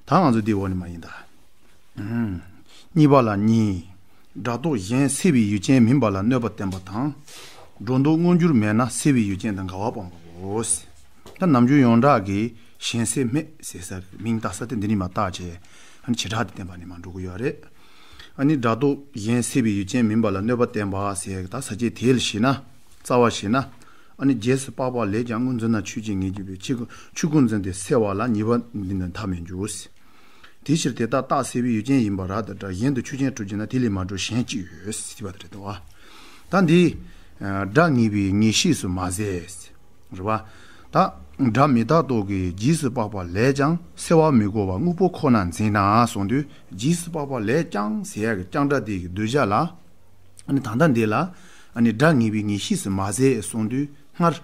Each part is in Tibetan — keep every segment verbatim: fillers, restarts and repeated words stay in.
ད་ང་ཚོ་འདི་འོག་ནས་མ་ཡིན་ད། ཨུམ། གཉིས་པ་ལ་གཉིས། སྒྲ་རྟོག་གཞན་སེལ་བའི་ཡུལ་ཅན་མིན་པ་ལ་གནོད་པ་བསྟན་པ་དང་། སྒྲོ་འདོགས་མངོན་གྱུར་མེད་ན་སེལ་བའི་ཡུལ་ཅན་དང་འགལ་བ་སྤོང་བའོ། ད་ནམ་རྒྱུན་ཡོངས་གྲགས་ཀྱི་གཞན་སེལ་མེད་ཟེར་ས་མིང་བཏགས་ས་དེ་འདི་ནས་མར་བཏགས་བྱས། ཨ་ནི་བྱེ་བྲག་ཏུ་བསྟན་པ་ནས་མར་འགྲོ་གི་ཡོད་རེད། ཨ་ནི་སྒྲ་རྟོག་གཞན་སེལ་བའི་ཡུལ་ཅན་མིན་པ་ལ་གནོད་པ་བསྟན་པ་ཟེར་ད་ས་བཅད་དེ་ལ་བྱས་ན། རྩ་བ་བྱས་ན། ཨ་ནི་རྗེས་སུ་དཔག་པ་ལས་ཀྱང་སྔོ་འཛིན་ན་ཆོས་ཅན་ངེས་འགྱུར་བས་ཆོས་ཀུན་འཛིན་ཏེ་སེལ་བ་ལ་ཉེས་པ་འདི་ནི་མཐའ་མེད་འགྱུར། དེའི་ཕྱིར་དེ་ལྟར་རྟགས་སེལ་བའི་ཡུལ་ཅན་ཡིན་པ་ར་དང་སྒྲ་གཞན་དུ་ཆོས་ཅན་གྲུབ་ཀྱི་ན་དེ་ལས་མ་གྲུབ་གཞན་ཅི་ཡོད་ཟེར་བ་དེ་རེད་དོ། ད་འདི། སྒྲ་ངེས་པའི་ངེས་ཤེས་སུ་མ་ཟད། རེད་བ། ད། སྒྲ་མི་རྟག་རྟོག་གི་རྗེས་སུ་དཔག་པ་ལས་ཀྱང་སེལ་བ་མི་དགོས་པ་དངོས་པོ་ཁོ་ན་འཛིན་ན་གསུངས་དུས་རྗེས་སུ་དཔག་པ་ལས་ཀྱང་ཟེར་ཡག་གི་ཀྱང་སྒྲ་དེ་གི་གདུལ་བྱ་ལ། ཨ་ནི་ད་ལྟ་འདི་ལ། ཨ་ནི་སྒྲ་ངེས་པའི་ངེས་ཤེས་སུ་མ་ཟད་གསུངས་དུས་སྔར།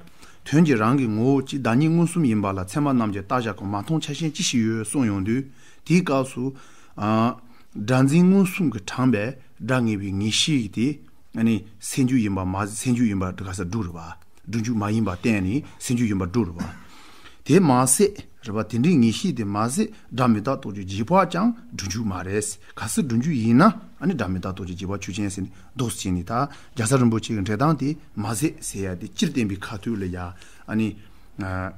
དོན་གྱི་རང་གི་ངོ་བོ་གཅིག་བདག་ཉིད་མངོན་སུམ་ཡིན་པ་ལ་ཚད་མ་རྣམས་ཀྱིས་བརྟག་བྱ་ཁོ་མ་མཐོང་ཆ་ཤས་ཅི་ཞིག་ཡོད་གསུངས་ཡོང་དུས་དེའི་སྐབས་སུ། ཨ། སྒྲ་འཛིན་མངོན་སུམ་གྱིས་དྲངས་པའི་སྒྲ་ངེས་པའི་ངེས་ཤེས་ཀྱི་དེ། ཨ་ནི་སེལ་འཇུག་ཡིན་པ་མ་སེལ་འཇུག་ཡིན་པ་ག་ས་སྒྲུབ་རེད་བ། སྒྲུབ་འཇུག་མ་ཡིན་པ་བསྟན་ནས་སེལ་འཇུག་ཡིན་པ་སྒྲུབ་རེད་བ། དེ་མ་ཟད་རེད་བ། དེ་འདྲའི་ངེས་ཤེས་དེ་མ་ཟད་སྒྲ་མི་རྟག་རྟོགས་ཀྱི་རྗེས་དཔག་ཀྱང་སྒྲུབ་འཇུག་མ་རེད། གལ་སྲིད་སྒྲུབ་འཇུག་ཡིན་ན་ཨ་ནི་སྒྲ་མི་རྟག་རྟོགས་ཀྱི་རྗེས་དཔག་ཆོས་ཅན་ཟེར་ནས་འདོགས་སུ་བྱས་ནས་ད་རྒྱལ་ཚབ་རིན་པོ་ཆེ་གི་འགྲེལ་སྟངས་དེ་མ་ཟད་ཟེར་ཡ་དེ་སྤྱིར་བསྟན་པའི་ཁ་ཐུག་ལ་ཡ་ཨ་ནི།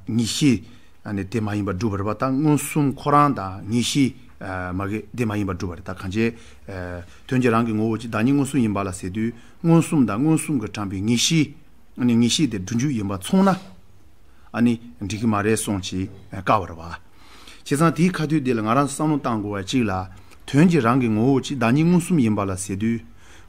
ངེས་ཤེས། ཨ་ནི་དེ་མ་ཡིན་པར་སྒྲུབ་པ་རེད་བ། ད་མངོན་སུམ་ཁོ་རང་དང་ངེས་ཤེས། མ་གི་དེ་མ་ཡིན་པར་སྒྲུབ་པ་རེད། ད་གང་བྱས། དོན་གྱི་རང་གི་ངོ་བོ་གཅིག་བདག་ཉིད་མངོན་སུམ་ཡིན་པ་ལ་ཟེར་དུས་མངོན་སུམ་དང་མངོན་སུམ་གྱིས་དྲངས་པའི་ངེས་ཤེས། ཨ་ནི་ངེས་ཤེས་དེ་སྒྲུབ་འཇུག་ཡིན་པ་མཚུངས་ན། ཨ་ནི་འགྲིག་གི་མ་རེད་གསུངས་ཀྱིས་བཀག་པ་རེད་བ། བྱས་ཙང་དེའི་ཁ་ཐུག་དེ་ལ་ང་རང་བསམ་བློ་བཏང་དགོས་པ་གཅིག་ལ། དོན་གྱི་རང་གི་ངོ་བོ་གཅིག་བདག་ཉིད་མངོན་སུམ་ཡིན་པ་ལ་ཟེར་དུས།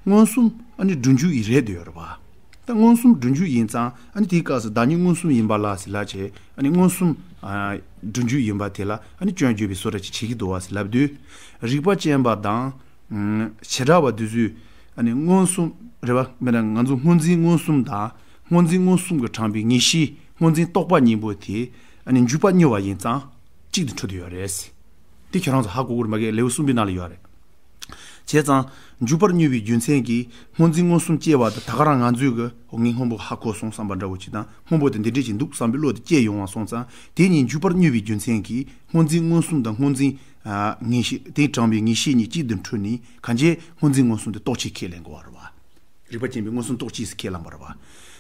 མངོན་སུམ་ཨ་ནི་སྒྲུབ་འཇུག་ཡིན་རེད་འདོད་ཡོད་རེད་བ། ད་མངོན་སུམ་སྒྲུབ་འཇུག་ཡིན་ཙང་ཨ་ནི་དེའི་སྐབས་སུ་བདག་ཉིད་མངོན་སུམ་ཡིན་པ་ལ་ཟེར་ལབ་བྱས་ཨ་ནི་མངོན་སུམ། ཨ། སྒྲུབ་འཇུག་ཡིན་པ་དེ་ལ་ཨ་ནི་སྐྱོན་བརྗོད་པའི་བཟོ་འདྲ་ཅིག་བྱེད་ཀྱི་འདུག་བ་ཟེར་ལབ་དུས། རིགས་པ་ཅན་པ་དང་། བྱེ་བྲག་པ་དེ་ཚོས་ཨ་ནི་མངོན་སུམ་རེད་བ། མིན་ན་ང་ཚོ་སྔོ་འཛིན་མངོན་སུམ་དང་སྔོ་འཛིན་མངོན་སུམ་གྱིས་དྲངས་པའི་ངེས་ཤེས་སྔོ་འཛིན་རྟོག་པ་གཉིས་པོ་དེ་ཨ་ནི་འཇུག་པ་གཉིས་པ་ཡིན་ཙང་གཅིག་ཏུ་འཕྲོད་དུ་ཡོད་རེད། དེ་ཁྱོད་རང་ཚོ་ཧ་གོ་གི་རེད་མ་གི། ལེའུ་གསུམ་པའི་ནང་ལ་ཡོད་རེད། བྱས་ཙང་། འཇུག་པར་དམྱལ་བའི་རྒྱུ་མཚན་གྱིས་སྔོ་འཛིན་མངོན་སུམ་སྐྱེ་བ་དང་ད་ག་རང་ང་ཚོས་གི་འོ་ངས་སྔོན་པོ་ཧ་གོ་སོང་བསམ་པ་འདྲ་བོ་ཅིག་དང་སྔོན་པོ་དེ་འདི་འདྲས་ཅིག་འདུག་བསམ་པའི་བློ་དེ་སྐྱེ་ཡོང་བ་སོང་ཙང་དེ་གཉིས་འཇུག་པར་དམྱལ་བའི་རྒྱུ་མཚན་གྱིས་སྔོ་འཛིན་མངོན་སུམ་དང་སྔོ་འཛིན། ངེས་ཤེས་དེས་དྲངས་པའི་ངེས་ཤེས་གཉིས་གཅིག་ཏུ་འཕྲོད་ནས་གང་བྱས་སྔོ་འཛིན་མངོན་སུམ་དེ་རྟོག་བཅས་ཁས་ལེན་དགོས་པ་རེད་བ། རིགས་པ་ཅན་པའི་མངོན་སུམ་རྟོག་བཅས་སུ་ཁས་བླངས་པ་རེད་བ།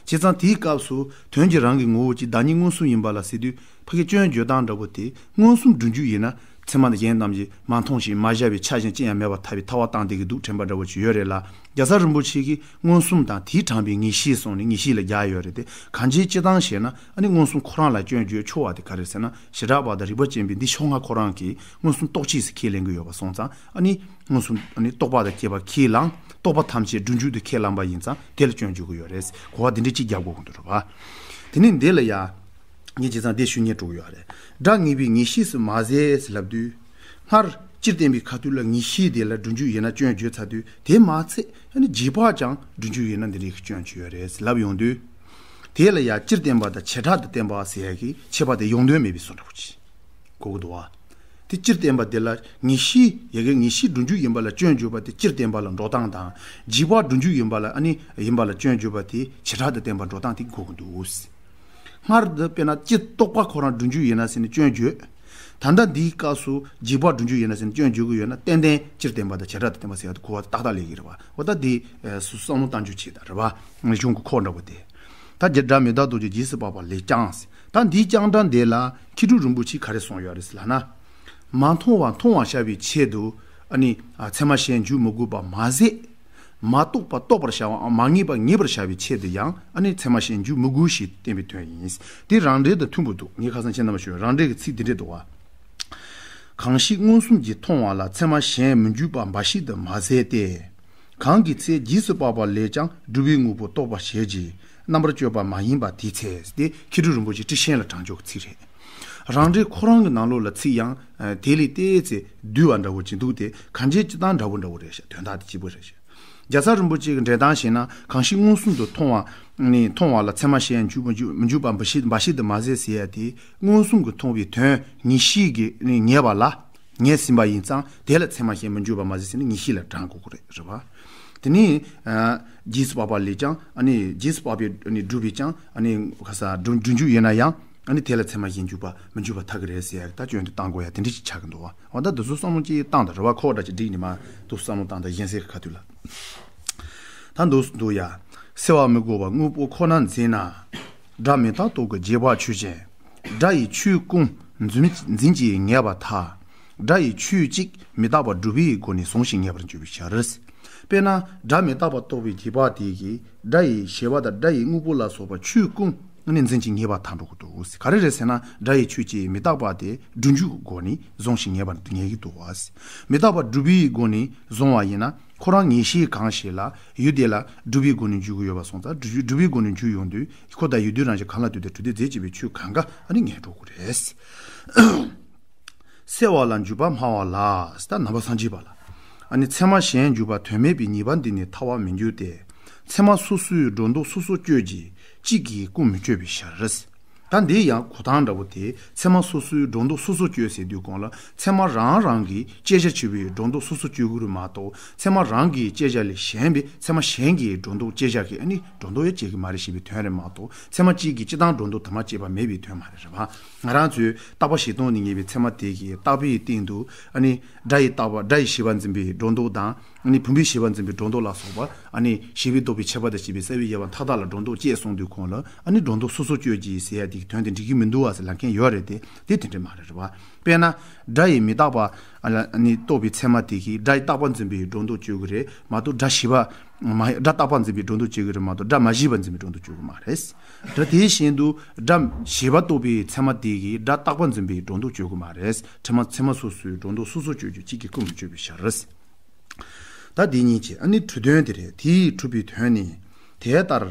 བྱས་ཙང་དེའི་སྐབས་སུ་དོན་གྱི་རང་གི་ངོ་བོ་གཅིག་བདག་ཉིད་མངོན་སུམ་ཡིན་པ་ལ་ཟེར་དུས་ཕ་གི་སྐྱོན་བརྗོད་སྟངས་འདྲ་བོ་དེ་མངོན་སུམ་སྒྲུབ་འཇུག་ཡིན་ན་ཚད་མ་གཞན་རྣམས་ཀྱིས་མ་མཐོང་ཞིང་མ་གཞག་པའི་ཆ་གཞན་ཅི་ཡང་མེད་པར་ཐལ་བའི་ཐལ་བ་བཏང་བསྡད་ཀྱི་འདུག་དྲན་པ་འདྲ་བོ་ཅིག་ཡོད་རེད་ལ། རྒྱལ་ཚབ་རིན་པོ་ཆེ་གིས་མངོན་སུམ་དང་དེས་དྲངས་པའི་ངེས་ཤེས་གསུངས་ནས་ངེས་ཤེས་ལ་རྒྱག་ཡོད་རེད་དེ་གང་ཅིའི་སྤྱི་བཏང་བཤད་ན་ཨ་ནི་མངོན་སུམ་ཁོ་རང་ལ་སྐྱོན་བརྗོད་ཆོག་པ་དེ་ག་རེ་ཟེར་ན་བྱེ་བྲག་པ་དང་རིགས་པ་ཅན་པའི་འདི་ཕྱོགས་སྔ་ཁོ་རང་གིས་མངོན་སུམ་རྟོག་བཅས་སུ་ཁས་ལེན་གྱི་ཡོད་པ་སོང་ཙང་ཨ་ནི། མངོན་སུམ་ཨ་ནི་རྟོག་པ་དང་བཅས་པ་ཁས་བླངས། རྟོག་པ་ཐམས་ཅད་སྒྲུབ་འཇུག་ཏུ་ཁས་བླངས་པ་ཡིན་ཙང་དེ་ལ་སྐྱོན་བརྗོད་ཀྱི་ཡོད་རེད། གོ་བ་འདི་འདྲ་གཅིག་རྒྱག་དགོས་ཀྱི་འདུག་རེད་བ། དེ་ནས་འདི་ལ་ཡ། ངས་བྱས་ཙང་འདི་ཞུ་སྙིང་བྲོ་གི་ཡོད་རེད། སྒྲ་ངེས་པའི་ངེས་ཤེས་སུ་མ་ཟད་ཟེར་ལབ་དུས། སྔར་སྤྱིར་བསྟན་པའི་ཁ་ཐུག་ལ་ངེས་ཤེས་དེ་ལ་སྒྲུབ་འཇུག་ཡིན་ན་སྐྱོན་བརྗོད་ཚར་དུས་དེ་མ་ཚད་ཨ་ནི་རྗེས་དཔག་ཀྱང་སྒྲུབ་འཇུག་ཡིན་ན་འདི་འདྲའི་སྐྱོན་བརྗོད་ཡོད་རེད་ཟེར་ལབ་ཡོང་དུས། དེ་ལ་ཡ་སྤྱིར་བསྟན་པ་དང་བྱེ་བྲག་ཏུ་བསྟན་པ་ཟེར་ཡ་གི་ཁྱད་པར་དེ་ཡོང་དོན་མེད་པའི་བཟོ་འདྲ་པོ་ཅིག་གོ་གི་འདུག་བ། དེ་སྤྱིར་བསྟན་པ་དེ་ལ་ངེས་ཤེས་ཡ་གི་ངེས་ཤེས་སྒྲུབ་འཇུག་ཡིན་པ་ལ་སྐྱོན་བརྗོད་པ་དེ་སྤྱིར་བསྟན་པ་ལ་འགྲོ་སྟངས་དང་རྗེས་དཔག་སྒྲུབ་འཇུག་ཡིན་པ་ལ་ཨ་ནི་ཡིན་པ་ལ་སྐྱོན་བརྗོད་པ་དེ་བྱེ་བྲག་ཏུ་བསྟན་པ་འགྲོ་སྟངས་དེ་གོ་གི་འདུག་སྔར་དུ་དཔེར་ན་སྤྱིར་རྟོག་པ་ཁོ་རང་སྒྲུབ་འཇུག་ཡིན་ན་ཟེར་ནས་སྐྱོན་བརྗོད། ད་ལྟ་འདིའི་སྐབས་སུ་རྗེས་དཔག་སྒྲུབ་འཇུག་ཡིན་ན་ཟེར་ནས་སྐྱོན་བརྗོད་ཀྱི་ཡོད་ན་ཏན་ཏན་སྤྱིར་བསྟན་པ་དང་བྱེ་བྲག་ཏུ་བསྟན་པ་ཟེར་ཡ་དེ་གོ་བ་ཏག་ཏག་ལེན་གྱི་རེད་བ། འོ་ད་འདི་སུ་བསམ་བློ་བཏང་རྒྱུ་བྱེད་ད་རེད་བ། གཞུང་གི་ཁོག་འདྲ་པོ་དེ། ད་རྒྱུ་སྒྲ་མི་རྟག་རྟོགས་ཀྱི་རྗེས་སུ་དཔག་པ་ལས་ཀྱང་། ད་འདིའི་ཀྱང་སྒྲ་འདི་ལ་མཁས་གྲུབ་རིན་པོ་ཆེས་ག་རེ་གསུངས་ཡོད་རེད་ཟེར་ལབ་ན། མ་མཐོང་བ་མཐོང་བར་བྱ་བའི་ཆེད་དུ་ཨ་ནི་ཚད་མ་གཞན་འཇུག་མི་དགོས་པ་མ་ཟད། མ་རྟོགས་པ་རྟོགས་པར་བྱ་བའམ་མ་ངེས་པ་ངེས་པར་བྱ་བའི་ཆེད་དུ་ཡང་ཨ་ནི་ཚད་མ་གཞན་འཇུག་མི་དགོས་ཞེས་བསྟན་པའི་དོན་ཡིན། དེ་རང་འགྲེལ་དང་མཐུན་པོ་འདུག་ངས་ཁ་སང་ཁྱེད་རྣམ་པར་ཞུས་རང་འགྲེལ་གྱི་ཚིག་འདི་འདྲས་འདུག་བ། གང་ཞིག་མངོན་སུམ་གྱིས་མཐོང་བ་ལ་ཚད་མ་གཞན་མི་འཇུག་པ་འབའ་ཞིག་ཏུ་མ་ཟད་དེ། གང་གི་ཚེ་རྗེས་སུ་དཔག་པ་ལས་ཀྱང་སྒྲུབ་པའི་དངོས་པོ་རྟོགས་པར་བྱེད་ཀྱི་རྣམ་པར་དཔྱོད་པ་མ་ཡིན་པ་དེའི་ཚེ་སྟེ་མཁས་གྲུབ་རིན་པོ་ཆེ་ཊཱིཀ་ཆེན་ལ་དྲངས་ཆོག་གི་ཚིག་རེད། རང་འགྲེལ་ཁོ་རང་གི་ནང་ལོགས་ལ་ཚིག་ཡང་དེ་ལས་ཏོག་ཙམ་བསྡུས་པ་འདྲ་བོ་ཅིག་འདུག་སྟེ་གང་ཅིའི་སྤྱི་བཏང་འདྲ་བོ་འདྲ་བོ་རེད་ཤག་དོན་དག་དེ་གཅིག་པ་རེད་ཤག་རྒྱལ་ཚབ་རིན་པོ་ཆེ་གི་འགྲེལ་སྟངས་བྱས་ན་གང་ཞིག་མངོན་སུམ་དུ་མཐོང་བ་ནི་མཐོང་བ་ལ་ཚད་མ་གཞན་འཇུག་མི་འཇུག་མི་འཇུག་པ་འབའ་ཞིག་འབའ་ཞིག་ཏུ་མ་ཟད་ཟེར་ཡ་དེ་མངོན་སུམ་གྱིས་མཐོང་བའི་དོན་ངེས་ཤེས་ཀྱིས་ངེས་པ་ལ། ངེས་ཟིན་པ་ཡིན་ཙང་དེ་ལ་ཚད་མ་གཞན་མི་འཇུག་པ་མ་ཟད་ཟེར་ནས་ངེས་ཤེས་ལ་དྲངས་དགོས་ཀྱི་རེད་རེད་བ། དེ་ནས་རྗེས་སུ་དཔག་པ་ལས་ཀྱང་ཨ་ནི་རྗེས་སུ་དཔག་པའི་ཨ་ནི་སྒྲུབ་པས་ཀྱང་ཨ་ནི་ག་ས་སྒྲུབ་སྒྲུབ་འཇུག་ཡིན་ན་ཡང་ ཨ་ནི་དེ་ལ་ཚད་མ་གཞན་འཇུག་པ་མི་འཇུག་པར་ཐལ་གྱི་རེད་ཟེར་ཡག་ད་སྐྱོན་དེ་བཏང་དགོས་ཡ་དེ་འདྲ་ཞིག་ཆགས་ཀྱི་འདུག་བ། འོ་ད་འདི་ཚོ་བསམ་བློ་ཅིག་བཏང་དང་རེ་བ་ཁོ་འདྲ་ཅིག་འགྲིག་ནི་མ་འདུག་བསམ་བློ་བཏང་དང་གཞན་སེལ་གྱི་ཁ་ཐུག་ལ། ད་འདུག་འདུག་ཡ། སེལ་བ་མི་དགོས་པ་དངོས་པོ་ཁོ་ན་འཛིན་ན། སྒྲ་མི་རྟག་སྟོབས་ཀྱིས་རྗེས་དཔག་ཆོས་ཅན། སྒྲ་ཡི་ཆོས་ཀུན་འཛིན་འཛིན་གྱིས་ངེས་པར་ཐལ། སྒྲ་ཡི་ཆོས་གཅིག་མི་རྟག་པ་སྒྲུབ་པའི་སྒོ་ནས་བཟུང་ཞིང་ངེས་པར་འགྱུར་བའི་ཕྱིར། དཔེར་ན་སྒྲ་མི་རྟག་པ་རྟོགས་པའི་རྗེས་དཔག་དེ་གིས་སྒྲ་ཡི་བྱས་པ་དང་སྒྲ་ཡི་དངོས་པོ་ལ་སོགས་པ་ཆོས་ཀུན་ནི་འཛིན་གྱིས་ངེས་པར་ཐལ་འགྲོ་གི་འདུག་ག་རེ་རེད་ཟེར་ན་སྒྲ་ཡི་ཆོས་ཅིག་མི་རྟག་པ་དེ་སྒྲུབ་འཇུག་སྒོ་ནས་བཟུང་ཞིང་ངེས་པར་ངེས་ཀྱི་འདུག་བ། མི་རྟག་པ་སྒྲུབ་པའི་སྒོ་ནས་བཟུང་བ་ཡིན་ན་ཁོ་རང་ངེས་ཤེས་གང་ཞིག་ལ་ཡུལ་དེ་ལ་སྒྲུབ་པའི་སྒོ་ནས་འཇུག་གི་ཡོད་པ་སོང་ཙང་སྒྲུབ་སྒྲུབ་པའི་སྒོ་ནས་འཇུག་ཡོང་དུས་ཁོ་དང་ཡུལ་དུས་རང་བཞིན་གང་ལ་ལྟོས་ཏེ་གྲུབ་བདེ་རྫས་གཅིག་པའི་ཆོས་གང་ག་ཨ་ནི་ངེས་འགྲོ་གི་རེད། སེལ་བ་ལ་འཇུག་པ་སྨྲ་བ་ལ། ད་ནང་པ་སངས་རྒྱས་པ་ལ། ཨ་ནི་ཚད་མ་གཞན་འཇུག་པ་དོན་མེད་པའི་ཉེས་པ་འདི་ནི་ཐལ་བར་མི་འགྱུར་ཏེ། ཚད་མ་སོ་སོའི་སྒྲོ་འདོགས་སོ་སོར་གཅོད་ཀྱི་གཅིག་གིས་ཀུན་མི་གཅོད་པའི་ཕྱིར། ད་འདི་ཡང་གོ་སྟངས་འདྲ་བོ་དེ་ཚད་མ་སོ་སོའི་སྒྲོ་འདོགས་སོ་སོར་གཅོད་ཟེར་དུས་གོང་ལ་ཚད་མ་རང་རང་གི་བཅད་བྱ་ཆོད་པའི་སྒྲོ་འདོགས་སོ་སོར་གཅོད་དགོས་རེད་མ་གཏོགས་ཚད་མ་རང་གི་བཅད་བྱ་ལས་གཞན་པའི་ཚད་མ་གཞན་གྱི་སྒྲོ་འདོགས་བཅད་བྱ་གི་ཨ་ནི་སྒྲོ་འདོགས་ཡང་བཅད་ཀྱི་མ་རེད་ཞེས་པའི་དོན་རེད་མ་གཏོགས་ཚད་མ་གཅིག་གིས་སྤྱི་དང་སྒྲོ་འདོགས་དུ་མ་བཅད་པ་མེད་པའི་དོན་མ་རེད། རེད་བ། ང་རང་ཚོས་རྟག་པ་གཞན་སྟོང་ནས་ངེས་པའི་ཚད་མ་དེ་གིས་རྟག་པའི་སྟེང་དུ་ཨ་ནི་སྒྲ་ཡི་རྟག་པ་སྒྲ་ཡི་བྱས་པ་འཛིན་པའི་སྒྲོ་འདོགས་དང་ཨ་ནི་བུམ་པའི་བྱས་པ་འཛིན་པའི་སྒྲོ་འདོགས་ལ་སོགས་པ་ཨ་ནི་བྱས་པས་ལྡོག་པའི་ཁྱབ་པ་དང་བཅས་པའི་རྩ་བའི་དབྱེ་བ་མཐའ་དག་ལ་སྒྲོ་འདོགས་བཅད་གསུངས་དུས་གོང་ལ་ཨ་ནི་སྒྲོ་འདོགས་སོ་སོར་གཅོད་ཀྱི་ཟེར་ཡ་དེ་གི་དོན་དེ་འགྲིག་གི་མི་འདུག་བ་ཟེར་ལབ་མཁན་ཡོད་རེད་དེ་དེ་དེ་འདྲ་མ་རེད། རེད་བ། དཔེར་ན་སྒྲ་ཡི་མི་རྟག་པ་ཨ་ནི་རྟོགས་པའི་ཚད་མ་དེ་གིས་སྒྲ་ཡི་རྟག་པ་འཛིན་པའི་སྒྲོ་འདོགས་གཅོད་ཀྱི་རེད་མ་གཏོགས་སྒྲ་བྱས་པ་མ་སྒྲ་རྟག་པ་འཛིན་པའི་སྒྲོ་འདོགས་གཅོད་ཀྱི་རེད་མ་གཏོགས་སྒྲ་མ་བྱས་པ་འཛིན་པའི་སྒྲོ་འདོགས་གཅོད་ཀྱི་མ་རེད། སྒྲ་དེ་བཞིན་དུ་སྒྲ་བྱས་པ་རྟོགས་པའི་ཚད་མ་དེ་གིས་སྒྲ་རྟག་པ་འཛིན་པའི་སྒྲོ་འདོགས་གཅོད་ཀྱི་མ་རེད། ཚད་མ་ཚད་མ་སོ་སོའི་སྒྲོ་འདོགས་སོ་སོར་གཅོད་རྒྱུ་གཅིག་གིས་ཀུན་མི་གཅོད་པའི་ཕྱིར། ད་འདི་གཉིས་ཀྱི་ཨ་ནི་གྲོས་དོན་དེ་རེད། དེས་གྲུབ་པའི་དོན་ནི། དེ་ལྟར་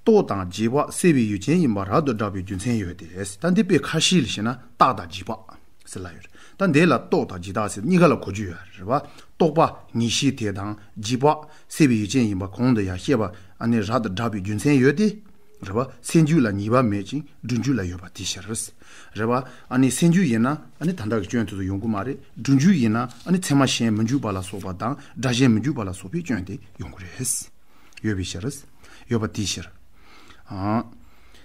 རྟོག་དང་རྗེས་དཔག་སེལ་བའི་ཡུལ་ཅན་ཡིན་པ་རབ་ཏུ་བསྒྲགས་པའི་རྒྱུ་མཚན་ཡོད་དེ། ད་འདི་དཔེ་ཁ་ཤས་ལ་བཤད་ན་རྟག་དང་རྗེས་དཔག་ཟེར་ལབ་ཡོད་རེད། ད་འདི་ལ་རྟོག་དང་རྗེས་དཔག་ཟེར་གཉིས་ཀ་ལ་གོ་རྒྱུ་ཡོད་རེད་བ། རྟོག་པ་ངེས་ཤེས་དེ་དང་རྗེས་དཔག་སེལ་བའི་ཡུལ་ཅན་ཡིན་པ་གོང་དུ་ཡང་བཤད་པ་ཨ་ནི་རབ་ཏུ་བསྒྲགས་པའི་རྒྱུ་མཚན་ཡོད་དེ། རེད་བ། སེལ་འཇུག་ལ་ཉེས་པ་མེད་ཅིང་སྒྲུབ་འཇུག་ལ་ཡོད་པ་དེའི་ཕྱིར། རེད་བ། ཨ་ནི་སེལ་འཇུག་ཡིན་ན་ཨ་ནི་ད་ལྟ་གི་སྐྱོན་དེ་ཚོ་ཡོང་གི་མ་རེད། སྒྲུབ་འཇུག་ཡིན་ན་ཨ་ནི་ཚད་མ་གཞན་མི་འཇུག་པ་ལ་སོགས་པ་དང་སྒྲ་གཞན་མི་འཇུག་པ་ལ་སོགས་པའི་སྐྱོན་དེ་ཡོང་གི་རེད། ཡོད་པའི་ཕྱིར། ཡོད་པ་དེའི་ཕྱིར། ཨང་།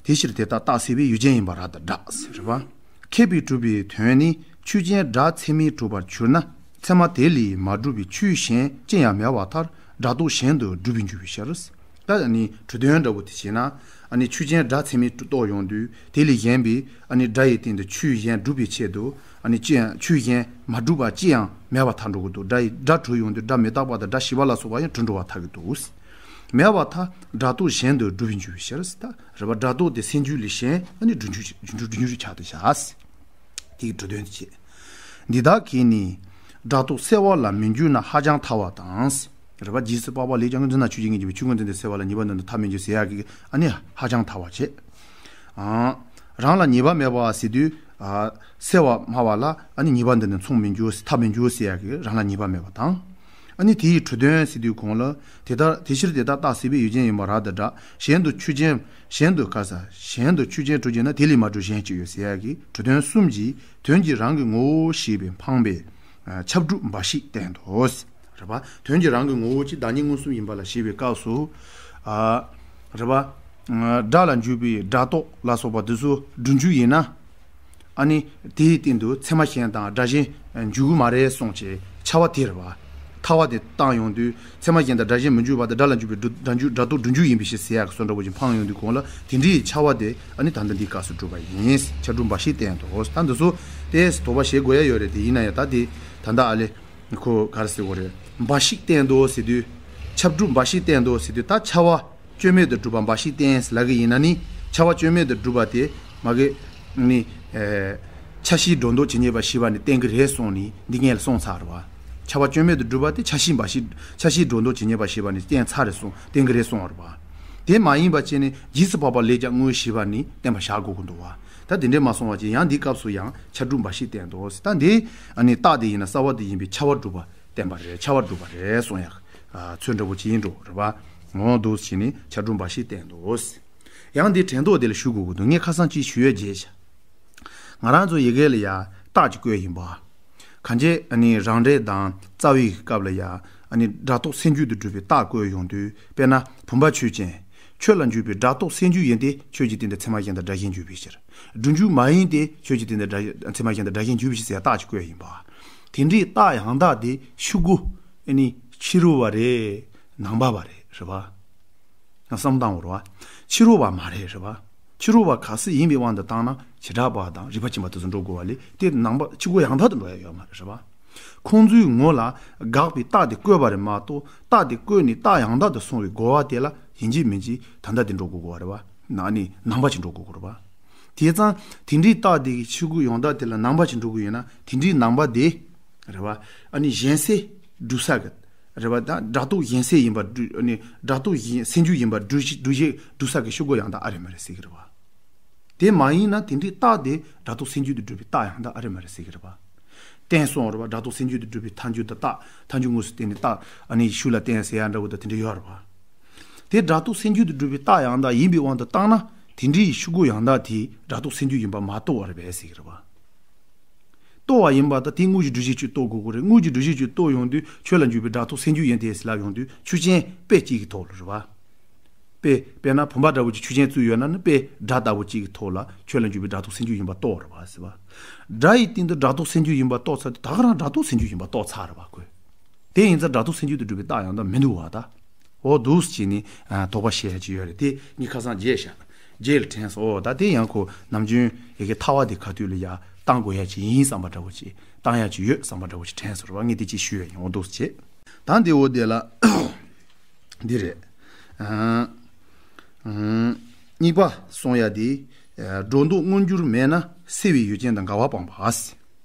དེའི་ཕྱིར་དེ་ལྟར་རྟག་སེལ་བའི་ཡུལ་ཅན་ཡིན་པ་རབ་ཏུ་བསྒྲགས་ཟེར་རེད་བ། མཁས་པས་གྲུབ་པའི་དོན་ནི་ཆོས་ཅན་སྒྲ་ཚད་མས་གྲུབ་པར་གྱུར་ན་ཚད་མ་དེ་ལས་མ་གྲུབ་པའི་ཆོས་གཞན་ཅི་ཡང་མེད་པར་ཐལ། སྒྲ་རྟོག་གཞན་དུ་སྒྲུབ་པར་འགྱུར་བའི་ཕྱིར། ད་ནི་གྲོས་དོན་འདྲ་བོ་དེ་བྱས་ན་ཨ་ནི་ཆོས་ཅན་སྒྲ་ཚད་མས་གྲུབ་རྟོགས་ཡོང་དུས་དེ་ལས་གཞན་པའི་ཨ་ནི་སྒྲ་ཡི་སྟེང་དུ་ཆོས་གཞན་སྒྲུབ་པའི་ཆེད་དུ་ཨ་ནི་ཅི་ཡང་ཆོས་གཞན་མ་གྲུབ་པ་ཅི་ཡང་མེད་པར་ཐལ་འགྲོ་གི་འདུག་སྒྲ་ཡི་སྒྲ་གྲུབ་ཡོང་དུས་སྒྲ་མི་རྟག་པ་དང་སྒྲ་བྱས་པ་ལ་སོགས་པ་ཡང་གྲུབ་འགྲོ་བར་ཐལ་གྱི་འདུག་མེད་པར་ཐལ། སྒྲ་རྟོག་གཞན་དུ་སྒྲུབ་པར་འགྱུར་བའི་ཕྱིར། ད་རེད་བ། སྒྲ་རྟོག་དེ་སེལ་འཇུག་ལས་གཞན་ཨ་ནི་སྒྲུབ་འཇུག་སྒྲུབ་འཇུག་སྒྲུབ་འཇུག་ཆགས་དུ་བཞག་དེ་གི་གྲོས་དོན་དེ་བྱེད། འདི་དག་གིས་ནི་སྒྲ་རྟོག་སེལ་བ་ལ་མི་འགྱུར་ན་ཧ་ཅང་ཐལ་བ་དང་། རེད་བ། རྗེས་སུ་དཔག་པ་ལས་ཀྱང་འཛིན་ན་ཆོས་ཅན་གྱི་འགྱུར་བའི་ཆོས་ཀུན་འཛིན་ཏེ་སེལ་བ་ལ་ཉེས་པ་འདི་ནི་ཐལ་མི་འགྱུར་ཟེར་ཡག་གི་ཨ་ནི་ཧ་ཅང་ཐལ་བ་བྱེད། ཨང་། རང་ལ་ཉེས་པ་མེད་པ་ཟེར་དུས། ཨ། སེལ་བ་སྨྲ་བ་ལ་ཨ་ནི་ཉེས་པ་འདི་ནི་མཚུངས་མི་འགྱུར་ཐལ་མི་འགྱུར་ཟེར་ཡག་གི་རང་ལ་ཉེས་པ་མེད་པ་དང་། ཨ་ནི་དེ་ཡི་གྲོས་དོན་ཟེར་དུས་གོང་ལ་དེ་ལྟར་དེ་ཕྱིར་དེ་ལྟར་རྟག་སེལ་བའི་ཡུལ་ཅན་ཡིན་པ་རབ་ཏུ་བསྒྲགས། གཞན་དུ་ཆོས་ཅན་གཞན་དུ་ག་ས་གཞན་དུ་ཆོས་ཅན་གྲུབ་ཀྱི་ན་དེ་ལས་མ་གྲུབ་གཞན་ཅི་ཡོད་ཟེར་ཡག་གི་གྲོས་དོན་གསུམ་གྱིས་དོན་གྱི་རང་གི་ངོ་བོ་ཞེས་པའི་འཕངས་པའི་ཁྱབ་སྒྲུབ་འབའ་ཞིག་བསྟན་ཏོ། རེད་པ། དོན་གྱི་རང་གི་ངོ་བོ་གཅིག་བདག་ཉིད་མངོན་སུམ་ཡིན་པ་ལ་བཞེད་པའི་སྐབས་སུ། ཨ། རེད་པ། སྒྲ་ལ་འཇུག་པའི་སྒྲ་རྟོག་ལ་སོགས་པ་དེ་ཚོ་སྒྲུབ་འཇུག་ཡིན་ན། ཨ་ནི་དེའི་སྟེང་དུ་ཚད་མ་གཞན་དང་སྒྲ་གཞན་འཇུག་གི་མ་རེད་གསུངས་བྱས་ཁྱབ་པ་དེ་རེད་པ། ཐལ་བ་དེ་བཏང་ཡོང་དུས་ཚད་མ་གཞན་དང་སྒྲ་གཞན་མི་འཇུག་པ་དང་སྒྲ་ལ་འཇུག་པའི་སྒྲ་སྒྲ་འཇུག་སྒྲ་རྟོག་སྒྲུབ་འཇུག་ཡིན་པའི་ཕྱིར་ཟེར་ཡག་གི་བཟོ་འདྲ་པོ་ཅིག་འཕངས་ཡོང་དུས་གོང་ལ་དེ་འདྲའི་ཁྱབ་པ་དེ་ཨ་ནི་ད་ལྟ་འདིའི་སྐབས་སུ་གྲུབ་པ་ཡིན། ཁྱབ་སྒྲུབ་འབའ་ཞིག་བསྟན་ཏོ། ད་འདི་ཚོ་དེ་དོགས་པ་བྱེད་དགོས་ཡ་ཡོད་རེད་དེ་ཡིན་ན་ཡང་ད་དེ་ད་ལྟ་ཨ་ལེ། ཁོ་ག་རེ་ཟེར་དགོས་རེད། འབའ་ཞིག་བསྟན་ཏོ་ཟེར་དུས། ཁྱབ་སྒྲུབ་འབའ་ཞིག་བསྟན་ཏོ་ཟེར་དུས་ད་ཁྱབ་པ་སྐྱོན་མེད་དུ་གྲུབ་པ་འབའ་ཞིག་བསྟན་ཟེར་ལབ་གི་ཡིན་ན་ནི་ཁྱབ་པ་སྐྱོན་མེད་དུ་གྲུབ་པ་དེ་མ་གི་ནི། ཨེ། ཁྱབ་བྱེད་སྒྲོ་འདོགས་ཇི་སྙེད་པ་ཞེས་པ་ནི་བསྟན་གི་རེད་གསུངས་ནི་འདི་ངས་ལ་གསུངས་ཚར་བ། ཁྱབ་པ་སྐྱོན་མེད་དུ་གྲུབ་པ་དེ་ཁྱབ་བྱེད་འབའ་ཞིག་ཁྱབ་བྱེད་སྒྲོ་འདོགས་ཇི་སྙེད་པ་ཞེས་པ་ནི་བསྟན་ཚར་རེད་གསུངས་བསྟན་གི་རེད་གསུངས་བ་རེད་བ། དེ་མ་ཡིན་པ་བྱས་ནས་རྗེས་སུ་དཔག་པ་ལས་ཀྱང་དངོས་ཞེས་པ་ནི་བསྟན་པ་བཞག་དགོས་ཀྱི་འདུག་བ། ད་དེ་འདྲས་མ་སོང་བ་ཅིག་ཡང་འདིའི་སྐབས་སུ་ཡང་ཁྱབ་སྒྲུབ་འབའ་ཞིག་བསྟན་ཏོ། ད་འདི་ཨ་ནི་རྟགས་དེ་ཡིན་ན་རྩ་བ་དེ་ཡིན་པས་ཁྱབ་པ་སྒྲུབ་པ་བསྟན་པ་རེད། ཁྱབ་པ་སྒྲུབ་པ་རེད་གསུང་ཡག་ཚུལ་འདྲ་པོ་ཅིག་ཡིན་འགྲོ་རེད་པ། འོ་འདུག་བྱས་ནས་ཁྱབ་སྒྲུབ་འབའ་ཞིག་བསྟན་ཏོ། ཡང་འདི་དྲན་རྟོག་དེ་ལ་ཞུ་དགོས་ཀྱི་འདུག་ངས་ཁ་སང་ཅིག་ཞུ་ཡས་བརྗེད་བྱ། ང་རང་ཚོ་ཡི་གེ་ལ་ཡ་རྟགས་ཅིག་བཀོད་ཡིན་པ། གང་ཅི་ཨ་ནི་རང་འགྲེལ་དང་རྩ་བའི་སྐབས་ལ་ཡ་ཨ་ནི་སྒྲ་རྟོག་སེལ་འཇུག་ཏུ་གྲུབ་པའི་རྟགས་བཀོད་ཡོང་དུས་དཔེར་ན་བུམ་པ་ཆོས་ཅན། ཆོས་ལ་འཇུག་པའི་སྒྲ་རྟོག་སེམས་རྒྱུད་ཡིན་ཏེ། ཆོས་ཀྱི་སྟེང་དུ་ཚད་མ་གཞན་དང་སྒྲ་གཞན་འཇུག་པའི་ཕྱིར། སྒྲུབ་འཇུག་མ་ཡིན་ཏེ། ཆོས་ཀྱི་སྟེང་དུ་སྒྲ་ཚད་མ་གཞན་དང་སྒྲ་གཞན་འཇུག་པའི་ཕྱིར་ཟེར་ཡ་རྟགས་ཀྱི་བཀོད་ཡིན་པ། དེ་འདྲའི་རྟགས་ཡང་དག་དེ་ཕྱི་སྒོ་ཨ་ནི་ཕྱི་རོལ་པ་རེད། ནང་པ་བ་རེད། རེད་པ། བསམ་བཏང་བ་རེད་པ། ཕྱི་རོལ་པ་མ་རེད། རེད་པ། ཕྱི་རོལ་པ་ག་སུ་ཡིན་པའི་དབང་དུ་བཏང་ན་བྱེ་བྲག་པ་དང་རིགས་པ་ཕྱིན་པ་དེ་ཚོ་འགྲོ་དགོས་པ་ལས། དེ་ནང་པ་ཕྱི་སྒོ་ཡང་དག་ཏུ་འགྲོ་ཡ་ཡོད་མ་རེད། རེད་པ། ཁོང་ཚོའི་ངོ་ལ་དགག་པའི་རྟགས་དེ་བཀོད་པ་རེད་མ་གཏོགས། རྟགས་དེ་བཀོད་ནས་རྟགས་ཡང་དག་ཏུ་སོང་བའི་རྒོལ་བ་དེ་ལ་ཡིན་གཅིག་མིན་གཅིག་ད་ལྟ་དེ་འགྲོ་དགོས་དགོས་པ་རེད་པ། ན་ནི་ནང་པ་ཅིག་འགྲོ་དགོས་དགོས་རེད་པ། དེ་ཙང་དེ་འདྲའི་རྟགས་དེ་གི་ཕྱི་སྒོ་ཡང་དག་དེ་ལ་ནང་པ་ཅིག་འགྲོ་དགོས་ཡོད་ན། དེ་འདྲའི་ནང་པ་དེ་རེད་པ། ཨ་ནི་གཞན་སེལ་སྒྲུབ་ས་གི་རེད་པ། ད་སྒྲ་རྟོག་གཞན་སེལ་ཡིན་པ་སྒྲུབ། ཨ་ནི་སྒྲ་རྟོག་གཞན་སེམས་རྒྱུད་ཡིན་པ་སྒྲུབ་བྱེད་སྒྲུབ་བྱེད་སྒྲུབ་ས་གི་ཕྱི་སྒོ་ཡང་དག་ཨ་རེ་མ་རེད་ཟེར་གི་རེད་པ། དེ་མ་ཡིན་ན་དེ་འདྲའི་རྟགས་དེ་སྒྲ་རྟོག་སེམས་རྒྱུད་དུ་གྲུབ་པའི་རྟགས་ཡང་དག་ཨ་རེ་མ་རེད་ཟེར་གི་རེད་པ། བསྟན་སོང་རེད་པ། སྒྲ་རྟོག་སེམས་རྒྱུད་དུ་གྲུབ་པའི་ཐལ་འགྱུར་དུ་རྟགས། ཐལ་འགྱུར་དངོས་སུ་བསྟན་ནས་རྟགས་ཨ་ནི་ཤུགས་ལ་བསྟན་ཟེར་ཡ་འདྲ་བོ་དང་དེ་འདྲ་ཡོད་རེད་པ། དེ་སྒྲ་རྟོག་སེམས་རྒྱུད་དུ་གྲུབ་པའི་རྟགས་ཡང་དག་ཡིན་པའི་དབང་དུ་བཏང་ན། དེ་འདྲའི་ཕྱི་སྒོ་ཡང་དག་དེ་སྒྲ་རྟོག་སེམས་རྒྱུད་ཡིན་པ་མ་རྟོགས་པ་རེད་པས་ཟེར་གི་རེད་པ། རྟོགས་པ་ཡིན་པ་དང་དེ་དངོས་ཀྱི་སྒྲུབ་བྱེད་ཅིག་རྟོགས་དགོས་ཀྱི་རེད། དངོས་ཀྱི་སྒྲུབ་བྱེད་ཅིག་རྟོགས་ཡོང་དུས། ཆོས་ལ་འཇུག་པའི་སྒྲ་རྟོག་སེམས་རྒྱུད་ཡིན་ཏེ་ཟེར་ལབ་ཡོང་དུས། ཆོས་ཅན་དཔེ་གཅིག་གི་ཐོག་ལ་རེད་པ། དཔེ་དཔེར་ན་བུམ་པ་འདྲ་བོ་ཅིག་ཆོས་ཅན་བཙུགས་ཡོད་ན་ནི། དཔེ་སྒྲ་ལྟ་བུ་གཅིག་གི་ཐོག་ལ་ཆོས་ལ་འཇུག་པའི་སྒྲ་རྟོག་སེམས་རྒྱུད་ཡིན་པ་རྟོགས་རེད་པ་ཟེར་བ། སྒྲ་ཡི་སྟེང་དུ་སྒྲ་རྟོག་སེམས་རྒྱུད་ཡིན་པ་རྟོགས་ཚར་དུས། ད་ག་རང་སྒྲ་རྟོག་སེམས་རྒྱུད་ཡིན་པ་རྟོགས་ཚར་རེད་པ་ཁོས། དེ་ཡིན་ཙང་སྒྲ་རྟོག་སེམས་རྒྱུད་དུ་གྲུབ་པའི་རྟགས་ཡང་དག་མི་འདུག་པ་ད། འོ་འདུག་སེ་བྱས་ནས་ཨ་དོགས་པ་བཤད་ཡ་ཅིག་ཡོད་རེད། དེ་ངས་ཁ་སང་བརྗེད་ཤག་བརྗེད་ལ་དྲན་སོང་། འོ་ད་དེ་ཡང་ཁོ་ནམ་རྒྱུན་ཡ་གི་ཐ་བ་དེ་ག་དུས་ལ་ཡ་བཏང་དགོས་ཡ་ཅིག་ཡིན་བསམ་པ་འདྲ་བོ་ཅིག་བཏང་ཡ་ཅིག་ཡོད་བསམ་པ་འདྲ་བོ་ཅིག་དྲན་སོང་རེད་པ། ངས་དེ་ཅིག་ཞུ་ཡ་ཡིན། འོ་འདུག་སེ་བྱས། ད་འདི་འོ་དེ་ལ་འདི་རེད། ཨ་ཨ་གཉིས་པ་གསུང་ཡ་དེ། སྒྲོ་འདོགས་མངོན་གྱུར་མེད་ན་སེལ་བའི་ཡུལ་ཅན་དང་འགལ་བ་སྤངས་པ་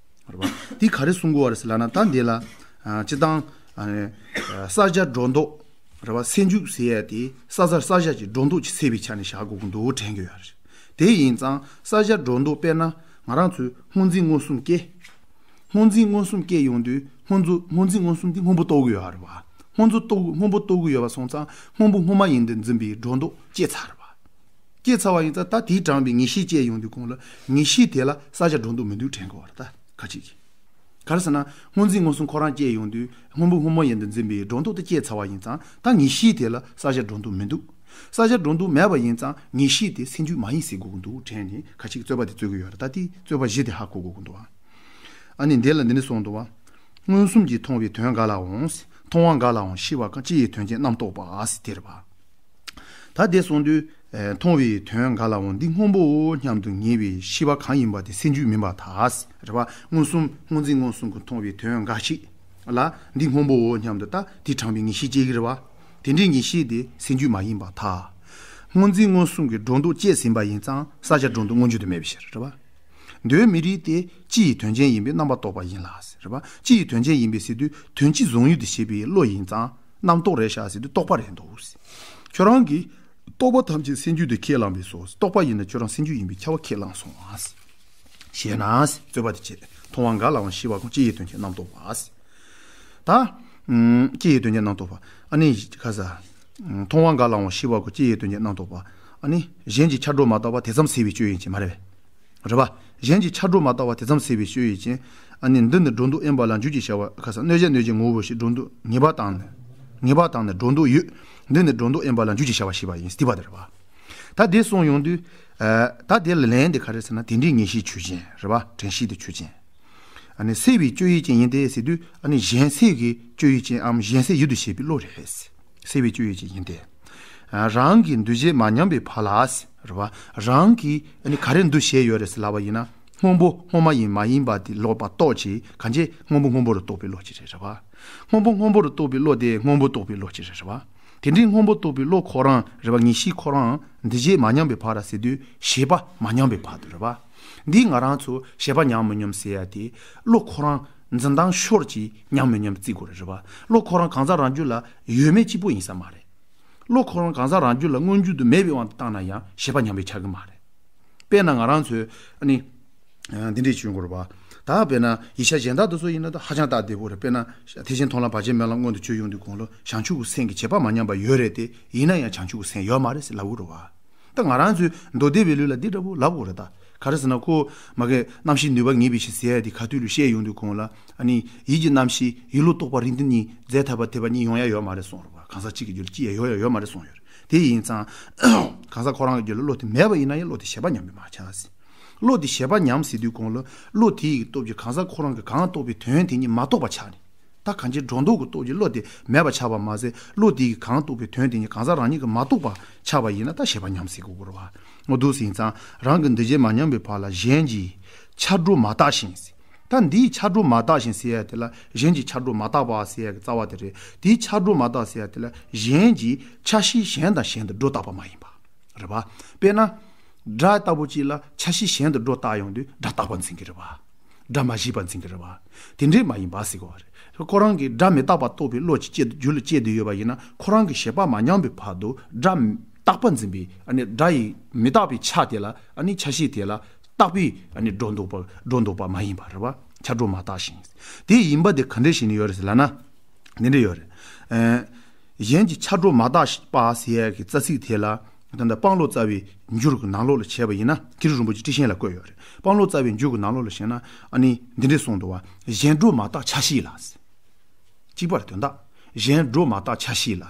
ཟེར། རེད་པ། དེ་ག་རེ་གསུང་དགོས་པ་རེད་ཟེར་ལབ་ན། ད་འདི་ལ་ཨ་སྤྱིར་བཏང་ཨ་ནི་ཨ་བསལ་བྱ་སྒྲོ་འདོགས་རེད་པ། སེལ་འཇུག་ཟེར་ཡ་དེ་བསལ་བྱ་བསལ་བྱ་གྱི་སྒྲོ་འདོགས་ཀྱི་སེལ་བའི་ཆ་ནས་བཞག་དགོས་ཀྱི་འདུག་དྲན་གྱི་ཡོད་རེད། དེ་ཡིན་ཙང་བསལ་བྱ་སྒྲོ་འདོགས་དཔེར་ན་ང་རང་ཚོས་སྔོ་འཛིན་མངོན་སུམ་སྐྱེ། སྔོ་འཛིན་མངོན་སུམ་སྐྱེ་ཡོང་དུས་སྔོ་འཛིན་སྔོ་འཛིན་མངོན་སུམ་དེ་སྔོན་པོ་རྟོགས་ཀྱི་ཡོད་རེད་པ། སྔོ་འཛིན་རྟོགས་སྔོན་པོ་རྟོགས་ཀྱི་ཡོད་པ་སོང་ཙང་སྔོན་པོ་སྔོ་མ་ཡིན་དུ་འཛིན་པའི་སྒྲོ་འདོགས་སྐྱེས་ཚར་རེད་པ། སྐྱེས་ཚར་བ་ཡིན་ཙང་ད་དེའི་དྲངས་པའི་ངེས་ཤེས་སྐྱེས་ཡོང་དུས་གོང་ལ་ངེས་ཤེས་དེ་ལ་བསལ་བྱ་སྒྲོ་འདོགས་མི་འདུག་དྲན་དགོས་པ་རེད། ད་ཁ་ཅིག་གིས། ག་རེ་ཟེར་ན། སྔོ་འཛིན་མངོན་སུམ་ཁོ་རང་སྐྱེས་ཡོང་དུས་སྔོན་པོ་སྔོ་མ་ཡིན་དུ་འཛིན་པའི་སྒྲོ་འདོགས་དེ་སྐྱེས་ཚར་བ་ཡིན་ཙང་ད་ངེས་ཤེས་དེ་ལ་བསལ་བྱ་སྒྲོ་འདོགས་མི་འདུག་བསལ་བྱ་སྒྲོ་འདོགས་མེད་པ་ཡིན་ཙང་ངེས་ཤེས་དེ་སེལ་འཇུག་མ་ཡིན་ཟེར་དགོས་ཀྱི་འདུག་དྲན་ནས་ཁ་ཅིག་གིས་རྩོད་པ་དེ་རྩོད་ཀྱི་ཡོད་རེད། ད་དེ་རྩོད་པ་བཞི་དེ་ཧ་གོ་དགོས་ཀྱི་འདུག་ཨ། ཨ་ནི་འདི་ལ་འདི་ནས་གསུངས་འདུག་བ། མངོན་སུམ་གྱིས་མཐོང་བའི་དོན་འགའ་ལའང་། མཐོང་བ་འགའ་ལའང་ཤེས་པ་གང་། སྤྱི་ཡི་དོན་ཅན་རྣམ་རྟོག་པ་ཟེར་དེ་རེད་པ། ད་དེ་གསུངས་དུས། ཨེ་མཐོང་བའི་དོན་འགའ་ལའང་འདི་སྔོན་པོའོ་སྙམ་དུ་ངེས་པའི་ཤེས་པ་གང་ཡིན་པ་དེ་སེལ་འཇུག་མིན་པར་ཐལ། རེད་པ། མངོན་སུམ་སྔོ་འཛིན་མངོན་སུམ་གྱིས་མཐོང་བའི་དོན་འགའ་ཞིག་ལ་འདི་སྔོན་པོའོ་སྙམ་དུ་ད་དེ་དྲངས་པའི་ངེས་ཤེས་སྐྱེ་གི་རེད་པ། དེ་འདྲའི་ངེས་ཤེས་དེ་སེལ་འཇུག་མ་ཡིན་པར་ཐལ། སྔོ་འཛིན་མངོན་སུམ་གྱིས་སྒྲོ་འདོགས་བཅད་ཟིན་པ་ཡིན་ཙང་བསལ་བྱ་སྒྲོ་འདོགས་མངོན་གྱུར་དུ་མེད་པའི་ཕྱིར། རེད་པ། མདོའི་མི་རིགས་དེ་སྤྱི་ཡི་དོན་ཅན་ཡིན་པས་རྣམ་པར་རྟོག་པ་ཡིན་ལ་ཟེར། རེད་པ། སྤྱི་ཡི་དོན་ཅན་ཡིན་པས་ཟེར་དུས་དོན་སྤྱི་བཟུང་ཡུལ་དུ་བྱེད་པའི་བློ་ཡིན་ཙང་རྣམ་རྟོག་རེད་ཤག་ཟེར་དུས་རྟོག་པ་རེད་འདུག་ཟེར། ཁྱོད་རང་གིས་རྟོག་པ་ཐམས་ཅད་སེལ་འཇུག་ཏུ་ཁས་བླངས་པས་སོ། རྟོག་པ་ཡིན་ན་ཁྱོད་རང་སེལ་འཇུག་ཡིན་པའི་ཁྱབ་པ་ཁས་བླངས་སོང་ཨ་ཟེར། ཞེ་ན་ཟེར་རྩོད་པ་དེ་བྱེད། མཐོང་བ་འགའ་ལའང་ཤེས་པ་གང་། སྤྱི་ཡི་དོན་ཅན་རྣམ་རྟོག་པ་ཟེར། ད་ཨུམ་སྤྱི་ཡི་དོན་ཅན་རྣམ་རྟོག་པ། ཨ་ནི་ཁ་ས། ཨུམ་མཐོང་བ་འགའ་ལའང་ཤེས་པ་གང་། སྤྱི་ཡི་དོན་ཅན་རྣམ་རྟོག་པ། ཨ་ནི་གཞན་གྱི་ཆ་སྒྲོ་མ་བཏགས་པ་དེ་ཙམ་སེལ་བའི་སྤྱོད་ཡུལ་ཅན་མ་རེད་པས། རེད་པ། གཞན་གྱི་ཆ་སྒྲོ་མ་བཏགས་པ་དེ་ཙམ་སེལ་བའི་སྤྱོད་ཡུལ་ཅན། ཨ་ནི་འདི་ནི་སྒྲོ་འདོགས་དབེན་པ་ལ་འཇུག་ཅེས་བྱ་བ། ཁ་ས་གནོད་བྱ་གནོད་བྱེད་ངོ་བོ་ཞེས་སྒྲོ་འདོགས་ངེས་པ་དང་ནི། ངེས་པ་དང་ནི་སྒྲོ་འདོགས་ཡོད། འདི་ནི་སྒྲོ་འདོགས་དབེན་པ་ལ་འཇུག་ཅེས་བྱ་བ་ཞེས་པ་ཡིན། དེ་པ་དེ་རེད་པ། ད་དེ་གསུངས་ཡོང་དུས། ཨ་ད་དེ་ལ་ལན་དེ་ག་རེ་ཟེར་ན། དེ་འདྲའི་ངེས་ཤེས་ཆོས་ཅན། རེད་པ། དྲན་ཤེས་དེ་ཆོས་ཅན། ཨ་ནི་སེལ་བའི་སྤྱོད་ཡུལ་ཅན་ཡིན་ཏེ་ཟེར་དུས། ཨ་ནི་གཞན་སེལ་གྱི་སྤྱོད་ཡུལ་ཅན་འམ་གཞན་སེལ་ཡུལ་དུ་བྱེད་པའི་བློ་རེད། སེལ་བའི་སྤྱོད་ཡུལ་ཅན་ཡིན་ཏེ། ཨ་རང་གི་འདུ་བྱེད་མ་ཉམས་པའི་བར་ལ་ཟེར། རེད་པ། རང་གིས་ཨ་ནི་ག་རེ་འདུ་བྱེད་ཡོད་རེད་ཟེར་ལབ་པ་ཡིན་ན། སྔོན་པོ་སྔོ་མ་ཡིན་མ་ཡིན་པ་དེ་ལོག་པར་རྟོག་ཅིང་གང་བྱེད་སྔོན་པོ་སྔོན་པོ་རུ་རྟོག་པའི་བློ་ཅིག་རེད། རེད་པ། སྔོན་པོ་སྔོན་པོ་རུ་རྟོག་པའི་བློ་དེ་སྔོན་པོ་རྟོག་པའི་བློ་ཅིག་རེད། རེད་པ། དེ་འདྲའི་སྔོན་པོ་རྟོག་པའི་བློ་ཁོ་རང་རེད་པ། ངེས་ཤེས་ཁོ་རང་འདུ་བྱེད་མ་ཉམས་པའི་བར་ཟེར་དུས་བྱེད་པ་མ་ཉམས་པའི་བར་དུ་རེད་པ། འདིས་ང་རང་ཚོ་བྱེད་པ་ཉམས་མི་ཉམས་ཟེར་ཡ་དེ་བློ་ཁོ་རང་འཛིན་སྟངས་ཤོར་གྱི་ཉམས་མི་ཉམས་བརྩི་དགོས་རེད། རེད་པ། བློ་ཁོ་རང་གང་ཟག་རང་རྒྱུད་ལ་ཡོད་མེད་གཅིག་པོ་ཡིན་ས་མ་རེད། བློ་ཁོ་རང་གང་ཟག་རང་རྒྱུད་ལ་མངོན་གྱུར་དུ་མེད་པའི་དབང་དུ་བཏང་ན་ཡང་བྱེད་པ་ཉམས་པའི་ཆགས་ཀྱི་མ་རེད། དཔེར་ན་ང་རང་ཚོས་ཨ་ནི། ཨ་འདི་འདྲས་བྱུང་དགོས་རེད་པ། ད་དཔེར་ན་ཡིག་ཆ་གཞན་དག་དེ་ཚོ་ཡིན་ན་ད་ཧ་ཅང་སྟབས་བདེ་པོ་རེད། དཔེར་ན་ཐེག་ཆེན་མཐོང་ལམ་བར་ཆད་མེད་ལམ་མངོན་དུ་གྱུར་ཡོང་དུས་གོང་ལ་བྱང་ཆུབ་ཀྱི་སེམས་ཀྱི་བྱེད་པ་མ་ཉམས་པ་ཡོད་རེད་དེ། ཡིན་ན་ཡང་བྱང་ཆུབ་ཀྱི་སེམས་ཡོད་མ་རེད་ཟེར་ལབ་དགོས་རེད་པ། ད་ང་རང་ཚོས་མདོ་སྡེ་པའི་ལུགས་ལ་འདི་འདྲ་པོ་ལབ་དགོས་རེད། ད་ག་རེ་ཟེར་ན་ཁོ་མ་གི་རྣམ་ཤེས་ནུས་པ་ངེས་པའི་ཕྱིར་ཟེར་ཡ་དེ་ག་དུས་ལ་བཤད་ཡོང་དུས་གོང་ལ། ཨ་ནི་ཡིད་ཀྱི་རྣམ་ཤེས་ཡིད་བློ་རྟོག་པ་རིགས་མཐུན་གཉིས་རྫས་ཐ་དད་པ་ཐེ་བ་གཉིས་ཡོང་ཡ་ཡོད་མ་རེད་གསུངས་རེད་པ། གང་ཟག་གཅིག་གི་རྒྱུད་ལ་སྐྱེ་ཡ་ཡོད་ཡ་ཡོད་མ་རེད་གསུངས་ཡོད་རེད། དེ་ཡིན་ཙང་གང་ཟག་ཁོ་རང་གི་རྒྱུད་ལ་བློ་དེ་མེད་པ་ཡིན་ན་ཡང་བློ་དེ་བྱེད་པ་ཉམས་པས་མ་ཆགས་ཟེར། བློ་དེ་བྱེད་པ་ཉམས་ཟེར་དུས་གོང་ལ་བློ་དེ་ཡི་སྟོབས་ཀྱིས་གང་ཟག་ཁོ་རང་གིས་གང་རྟོགས་པའི་དོན་དེ་ཉིད་མ་རྟོགས་པ་ཆགས་ནས། ད་གང་ཅི་སྒྲོ་འདོགས་ཀྱི་སྟོབས་ཀྱིས་བློ་དེ་མེད་པ་ཆགས་པ་མ་ཟད། བློ་དེ་ཡི་གང་རྟོགས་པའི་དོན་དེ་ཉིད་གང་ཟག་རང་ཉིད་ཀྱིས་མ་རྟོགས་པ་ཆགས་པ་ཡིན་ན་ད་བྱེད་པ་ཉམས་ཟེར་དགོས་ཀྱི་རེད་བ། འོ་འདུག་ཟིན་ཙང་རང་གི་འདུ་བྱེད་མ་ཉམས་པའི་བར་ལ་གཞན་གྱི་ཆ་འགྲོ་མ་བརྟགས་ཤིང་ཟེར། ད་འདིའི་ཆ་འགྲོ་མ་བརྟགས་ཤིང་ཟེར་ཡ་དེ་ལ་གཞན་གྱི་ཆ་འགྲོ་མ་བརྟགས་པ་ཟེར་ཡ་གི་རྩ་བ་དེ་རེད། དེའི་ཆ་འགྲོ་མ་བརྟགས་ཟེར་ཡ་དེ་ལ་གཞན་གྱི་ཆ་ཤས་གཞན་དང་གཞན་དུ་སྒྲོ་བཏགས་པ་མ་ཡིན་པ་རེད་བ། དཔེར་ན། སྒྲ་ལྟ་བུ་གཅིག་ལ་ཆ་ཤས་གཞན་དུ་སྒྲོ་བཏགས་ཡོང་དུས་སྒྲ་རྟག་པར་འཛིན་གྱི་རེད་བ། སྒྲ་མ་ཞིག་པར་འཛིན་གྱི་རེད་བ། དེ་འདྲས་མ་ཡིན་པ་ཟེར་དགོས་པ་རེད། ཁོ་རང་གིས་སྒྲ་མི་རྟག་པ་རྟོགས་པའི་བློ་ཅིག་སྐྱེ་རྒྱུད་ལ་སྐྱེས་བསྡད་ཡོད་པ་ཡིན་ན་ཁོ་རང་གི་བྱེད་པ་མ་ཉམས་པའི་བར་དུ་སྒྲ་རྟག་པར་འཛིན་པའི་ཨ་ནི་སྒྲ་ཡི་མི་རྟག་པའི་ཆ་དེ་ལ་ཨ་ནི་ཆ་ཤས་དེ་ལ་རྟག་པའི་ཨ་ནི་སྒྲོ་འདོགས་པ་སྒྲོ་འདོགས་པ་མ་ཡིན་པ་རེད་བ། ཆ་འགྲོ་མ་བརྟགས་ཤིང་། དེ་ཡིན་པ་དེ་ག་འདྲས་ཞིག་ནས་ཡོད་རེད་ཟེར་ལབ་ན། འདི་འདྲས་ཡོད་རེད། ཨ། གཞན་གྱི་ཆ་འགྲོ་མ་བརྟགས་པ་ཟེར་ཡས་ཀྱི་རྩ་ཚིག་དེ་ལ། ད་ལྟ་དཔང་ལོ་ཙཱ་བའི་འགྱུར་གྱི་ནང་ལོགས་ལ་བྱས་པ་ཡིན་ན་མཁས་གྲུབ་རིན་པོ་ཆེ་ཊཱིཀ་ཆེན་ལ་བཀོད་ཡོད་རེད། དཔང་ལོ་ཙཱ་བའི་འགྱུར་གྱི་ནང་ལོགས་ལ་བྱས་ན་ཨ་ནི་འདི་འདྲས་གསུངས་འདུག་བ། གཞན་སྒྲོ་མ་བཏགས་ཆ་ཤས་ལ། གཅིག་པར་དོན་དག་གཞན་སྒྲོ་མ་བཏགས་ཆ་ཤས་ལ།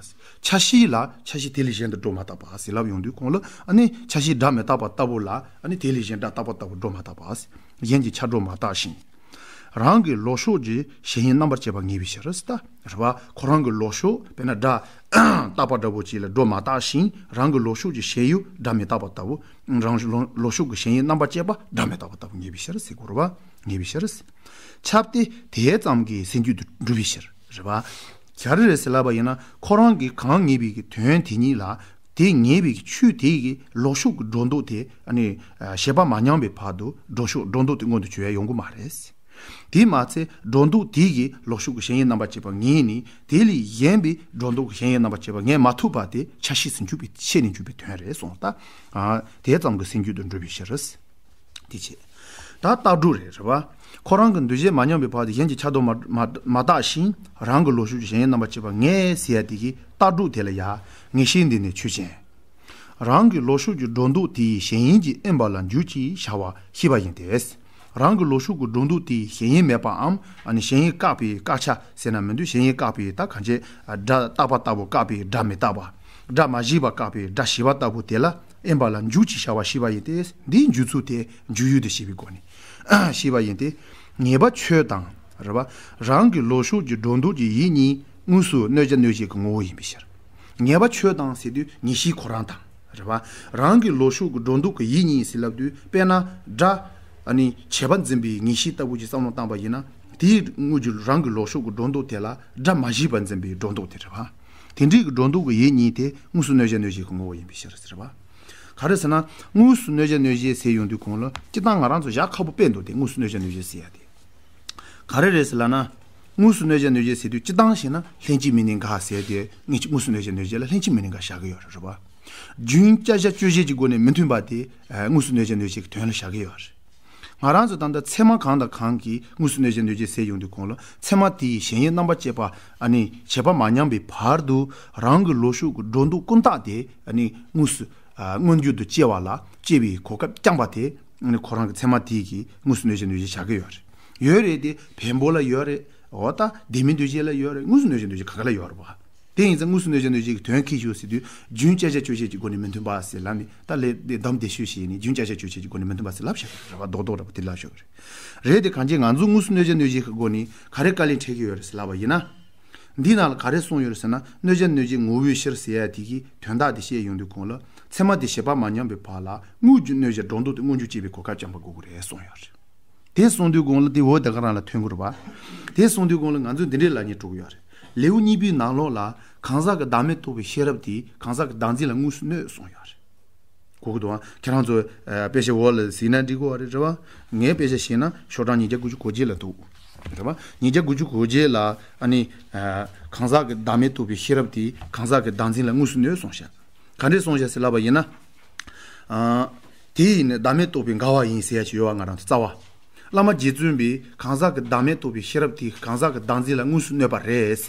ཆ་ཤས་ལ་ཆ་ཤས་དེ་ལས་གཞན་དུ་སྒྲོ་མ་བཏགས་པ་ཟེར་ལབ་ཡོང་དུས་གོང་ལ་ཨ་ནི་ཆ་ཤས་སྒྲ་མི་རྟག་པ་ལྟ་བུ་ལ་ཨ་ནི་དེ་ལས་གཞན་སྒྲ་རྟག་པ་ལྟ་བུ་སྒྲོ་མ་བཏགས་པ། གཞན་གྱི་ཆ་འགྲོ་མ་བཏགས་ཤིང་། རང་གི་ལོག་ཕྱོགས་ཀྱི་ཞེན་ཡུལ་རྣམ་པར་དཔྱད་པ་ངེས་པའི་ཕྱིར་ཟེར། ད་རེད་བ། ཁོ་རང་གི་ལོག་ཕྱོགས་དཔེར་ན་སྒྲ་རྟག་པ་འདྲ་པོ་ཅིག་ལ་སྒྲོ་མ་བཏགས་ཤིང་རང་གི་ལོག་ཕྱོགས་ཀྱི་ཞེན་ཡུལ་སྒྲ་མི་རྟག་པ་ལྟ་བུ། རང་ལོག་ལོག་ཕྱོགས་ཀྱི་ཞེན་ཡུལ་རྣམ་པར་དཔྱད་པ་སྒྲ་མི་རྟག་པ་ལྟ་བུ་ངེས་པའི་ཕྱིར་ཟེར་དགོས་རེད་བ། ངེས་པའི་ཕྱིར། ཁྱབ་སྟེ་དེ་ཙམ་གྱིས་སེམས་རྒྱུད་དུ་འགྲུབ་པའི་ཕྱིར་རེད་བ། ག་རེ་རེད་ཟེར་ལབ་པ་ཡིན་ན་ཁོ་རང་གིས་གང་ངེས་པའི་གི་དོན་དེ་ཉིད་ལ་དེ་ངེས་པའི་གི་ཆོས་དེ་གི་ལོག་ཕྱོགས་ཀྱི་སྒྲོ་འདོགས་དེ་ཨ་ནི་བྱེད་པ་མ་ཉམས་པའི་བར་དུ་སྒྲོ་ཕྱོགས་སྒྲོ་འདོགས་དེ་མངོན་དུ་གྱུར་ཡ་ཡོང་གི་མ་རེད། དེས་མ་ཚད་སྒྲོ་འདོགས་དེ་གི་ལོག་ཕྱོགས་ཀྱི་ཞེན་ཡུལ་རྣམ་པར་དཔྱད་པ་ངེས་ནས་དེ་ལས་གཞན་པའི་སྒྲོ་འདོགས་ཀྱི་ཞེན་ཡུལ་རྣམ་པར་དཔྱད་པ་ངེས་མ་ཐུབ་པ་དེ་ཆ་ཤས་སུ་འཇུག་པའི་ཤེས་ནས་འཇུག་པའི་དོན་རེད་གསུངས། ད་དེ་ཙམ་གྱིས་སེམས་རྒྱུད་དུ་འགྲུབ་པའི་ཕྱིར། དེ་བྱས། ད་རྟགས་དྲུག་རེད་རེད་བ། ཁོ་རང་གི་འདུ་བྱེད་མ་ཉམས་པའི་བར་དུ་གཞན་གྱི་ཆ་འགྲོ་མ་མ་མ་བཏགས་ཤིང་རང་གི་ལོག་ཕྱོགས་ཀྱི་ཞེན་ཡུལ་རྣམ་པར་དཔྱད་པ་ངེས་ཟེར་ཡ་དེ་གི་རྟགས་དྲུག་དེ་ལ་ཡ་ངེས་ཤེས་འདི་ནི་ཆོས་ཅན། རང་གི་ལོག་ཕྱོགས་ཀྱི་སྒྲོ་འདོགས་དེ་ཡི་ཞེན་ཡུལ་གྱི་དབེན་པ་ལ་འཇུག་ཅེས་བྱ་བ་ཤེས་པ་ཡིན་ཏེ། རང་གི་ལོག་ཕྱོགས་ཀྱི་སྒྲོ་འདོགས་དེ་ཡི་ཞེན་ཡུལ་མེད་པའམ་ཨ་ནི་ཞེན་ཡུལ་བཀག་པའི་བཀག་ཆ་ཟེར་ན་མི་འདུག་ཞེན་ཡུལ་བཀག་པའི་ད་གང་བྱེད་སྒྲ་རྟག་པ་ལྟ་བུ་བཀག་པའི་སྒྲ་མི་རྟག་པ། སྒྲ་མ་ཞིག་པ་བཀག་པའི་སྒྲ་ཞིག་པ་ལྟ་བུ་དེ་ལ། དབེན་པ་ལ་འཇུག་ཅེས་བྱ་བ་ཤེས་པ་ཡིན་ཏེ། འདིའི་འཇུག་ཚུལ་དེ་འཇུག་ཡུལ་དུ་ཤེས་པའི་སྒོ་ནས་ཤེས་པ་ཡིན་ཏེ། ངེས་པ་ཆོས་དང་རེད་བ། རང་གི་ལོག་ཕྱོགས་ཀྱི་སྒྲོ་འདོགས་ཀྱི་ཡིད་གཉིས་དངོས་སུ་གནོད་བྱ་གནོད་བྱེད་ཀྱི་ངོ་བོ་ཡིན་པའི་ཕྱིར། ངེས་པ་ཆོས་དང་ཟེར་དུས་ངེས་ཤེས་ཁོ་རང་དང་རེད་བ། རང་གི་ལོག་ཕྱོགས་ཀྱི་སྒྲོ་འདོགས་ཀྱི་ཡིད་གཉིས་ཟེར་ལབ་དུས་དཔེར་ན་སྒྲ་ཨ་ནི་བྱས་པ་འཛིན་པའི་ངེས་ཤེས་ལྟ་བུ་ཅིག་བསམ་བློ་བཏང་པ་ཡིན་ན་དེའི་དངོས་རྒྱུ་རང་གི་ལོག་ཕྱོགས་ཀྱི་སྒྲོ་འདོགས་དེ་ལ་སྒྲ་མ་ཞིག་པ་འཛིན་པའི་སྒྲོ་འདོགས་དེ་རེད་བ། དེ་འདྲའི་གི་སྒྲོ་འདོགས་ཀྱི་ཡིད་གཉིས་དེ་དངོས་སུ་གནོད་བྱ་གནོད་བྱེད་ཀྱི་ངོ་བོ་ཡིན་པའི་ཕྱིར་ཟེར་བ། ག་རེ་ཟེར་ན། དངོས་སུ་གནོད་བྱ་གནོད་བྱེད་ཟེར་ཡོང་དུས་གོང་ལ་སྤྱིར་བཏང་ང་རང་ཚོ་ཡག་ཁག་པོ་དཔེ་འདུག་སྟེ་དངོས་སུ་གནོད་བྱ་གནོད་བྱེད་ཟེར་ཡ་དེ། ག་རེ་རེད་ཟེར་ལབ་ན། དངོས་སུ་གནོད་བྱ་གནོད་བྱེད་ཟེར་དུས་སྤྱིར་བཏང་བྱས་ན་ལྷན་ཅིག་མི་གནས་འགལ་ཟེར་ཏེ་དངོས་སུ་གནོད་བྱ་གནོད་བྱེད་ལ་ལྷན་ཅིག་མི་གནས་འགལ་བཞག་གི་ཡོད་རེད་བ། རྒྱུན་བཅད་བྱ་གཅོད་བྱེད་ཀྱི་སྒོ་ནས་མི་མཐུན་པ་དེ་དངོས་སུ་གནོད་བྱ་གནོད་བྱེད་ཀྱི་དོན་ལ་བཞག་གི་ཡོད་རེད། ང་རང་ཚོ་ད་ལྟ་ཚད་མ་གང་དང་གང་གིས་དངོས་སུ་གནོད་བྱ་གནོད་བྱེད་ཟེར་ཡོང་དུས་གོང་ལ་ཚད་མ་དེའི་ཞེན་ཡུལ་རྣམ་པར་དཔྱད་པ་ཨ་ནི་བྱེད་པ་མ་ཉམས་པའི་བར་དུ་རང་གི་ལོག་ཕྱོགས་ཀྱི་སྒྲོ་འདོགས་ཀུན་བཏགས་དེ་ཨ་ནི་དངོས་སུ་ཨ་མངོན་གྱུར་དུ་སྐྱེ་བ་ལ་སྐྱེ་བའི་གོ་སྐབས་རྐྱང་པ་དེ་ཨ་ནི་ཁོ་རང་གི་ཚད་མ་དེ་གིས་དངོས་སུ་གནོད་བྱ་གནོད་བྱེད་བྱ་གི་ཡོད་རེད། ཡོད་རེད་དེ་བེམ་པོ་ལ་ཡོད་རེད། འོ་ད་ལྡན་མིན་འདུ་བྱེད་ལ་ཡོད་རེད། དངོས་སུ་གནོད་བྱ་གནོད་བྱེད་ག་ག་ལ་ཡོད་རེད་བ། དེ་ཡིན་ཙང་དངོས་སུ་གནོད་བྱ་གནོད་བྱེད་ཀྱི་དོན་ཁྱད་ཞུགས་ཟེར་དུས་རྒྱུན་བཅད་བྱ་གཅོད་བྱེད་ཀྱི་སྒོ་ནས་མི་མཐུན་པ་ཟེར་ལབ་ནས་ད་ལས་དེ་དམ་དེ་ཤོད་བྱས་ནས་རྒྱུན་བཅད་བྱ་གཅོད་བྱེད་ཀྱི་སྒོ་ནས་མི་མཐུན་པ་ཟེར་ལབ་བཞག་གི་རེད་བ། རྡོག་རྡོག་འདྲ་པོ་དེ་ལབ་བཞག་གི་རེད། རེད་དེ་གང་ཅི་ང་ཚོ་དངོས་སུ་གནོད་བྱ་གནོད་བྱེད་ཀྱི་སྒོ་ནས་ག་རེ་བཀའ་ལན་འཕྲད་ཀྱི་ཡོད་རེད་ཟེར་ལབ་པ་ཡིན་ན། འདི་ནང་ལ་ག་རེ་གསུངས་ཡོད་རེད་ཟེར་ན་གནོད་བྱ་གནོད་བྱེད་ངོ་བོའི་ཕྱིར་ཟེར་ཡ་དེ་གི་དོན་དག་དེ་བཤད་ཡོང་དུས་གོང་ལ་ཚད་མ་དེ་བྱེད་པ་མ་ཉམས་པའི་བར་ལ་དངོས་ཀྱི་གནོད་བྱ་སྒྲོ་འདོགས་དེ་མངོན་གྱུར་སྐྱེ་བའི་གོ་སྐབས་རྐྱང་པ་དགོས་ཀྱི་རེད་གསུངས་ཡོད་རེད། དེ་གསུངས་དུས་གོང་ལ་དེ་འོ་ད་ག་རང་ལ་ཐོན་གྱི་རེད་པ། དེ་གསུངས་དུས་གོང་ལ་ང་ཚོས་འདི་འདྲའི་ལབ་སྙིང་བྲོ་གི་ཡོད་རེད། ལེའུ་གཉིས་པའི་ནང་ལོགས་ལ་གང་ཟག་གི་བདག་མེད་རྟོགས་པའི་ཤེས་རབ་དེས་གང་ཟག་གི་བདག་འཛིན་ལ་དངོས་སུ་གནོད་གསུངས་ཡོད་རེད། གོ་གི་འདུག་ཨ། ཁྱེད་རང་ཚོ་ཨ་དཔེ་ཆ་འོག་ལ་གཟིགས་ན་འགྲིག་གི་རེད་རེད་པ། ངའི་དཔེ་ཆ་ཤེས་ན་ཤོག་གྲངས་ཉིས་བརྒྱ་དགུ་བཅུ་གོ་བརྒྱད་ལ་འདུག་རེད་པ། ཉིས་བརྒྱ་དགུ་བཅུ་གོ་བརྒྱད་ལ་ཨ་ནི་ཨ་གང་ཟག་གི་བདག་མེད་རྟོགས་པའི་ཤེས་རབ་དེས་གང་ཟག་གི་བདག་འཛིན་ལ་དངོས་སུ་གནོད་གསུངས་ཤག་ག་འདྲས་གསུངས་ཤག་ཟེར་ལབ་པ་ཡིན་ན། ཨ། དེ་ཡིས་ནི་བདག་མེད་རྟོགས་པའི་འགལ་བ་ཡིན་ཟེར་ཡ་ཅིག་ཡོད་པ་ང་རང་ཚོ་རྩ་བ། བླ་མ་རྗེ་བཙུན་པས་གང་ཟག་གི་བདག་མེད་རྟོགས་པའི་ཤེས་རབ་དེས་གང་ཟག་གི་བདག་འཛིན་ལ་དངོས་སུ་གནོད་པ་རེད།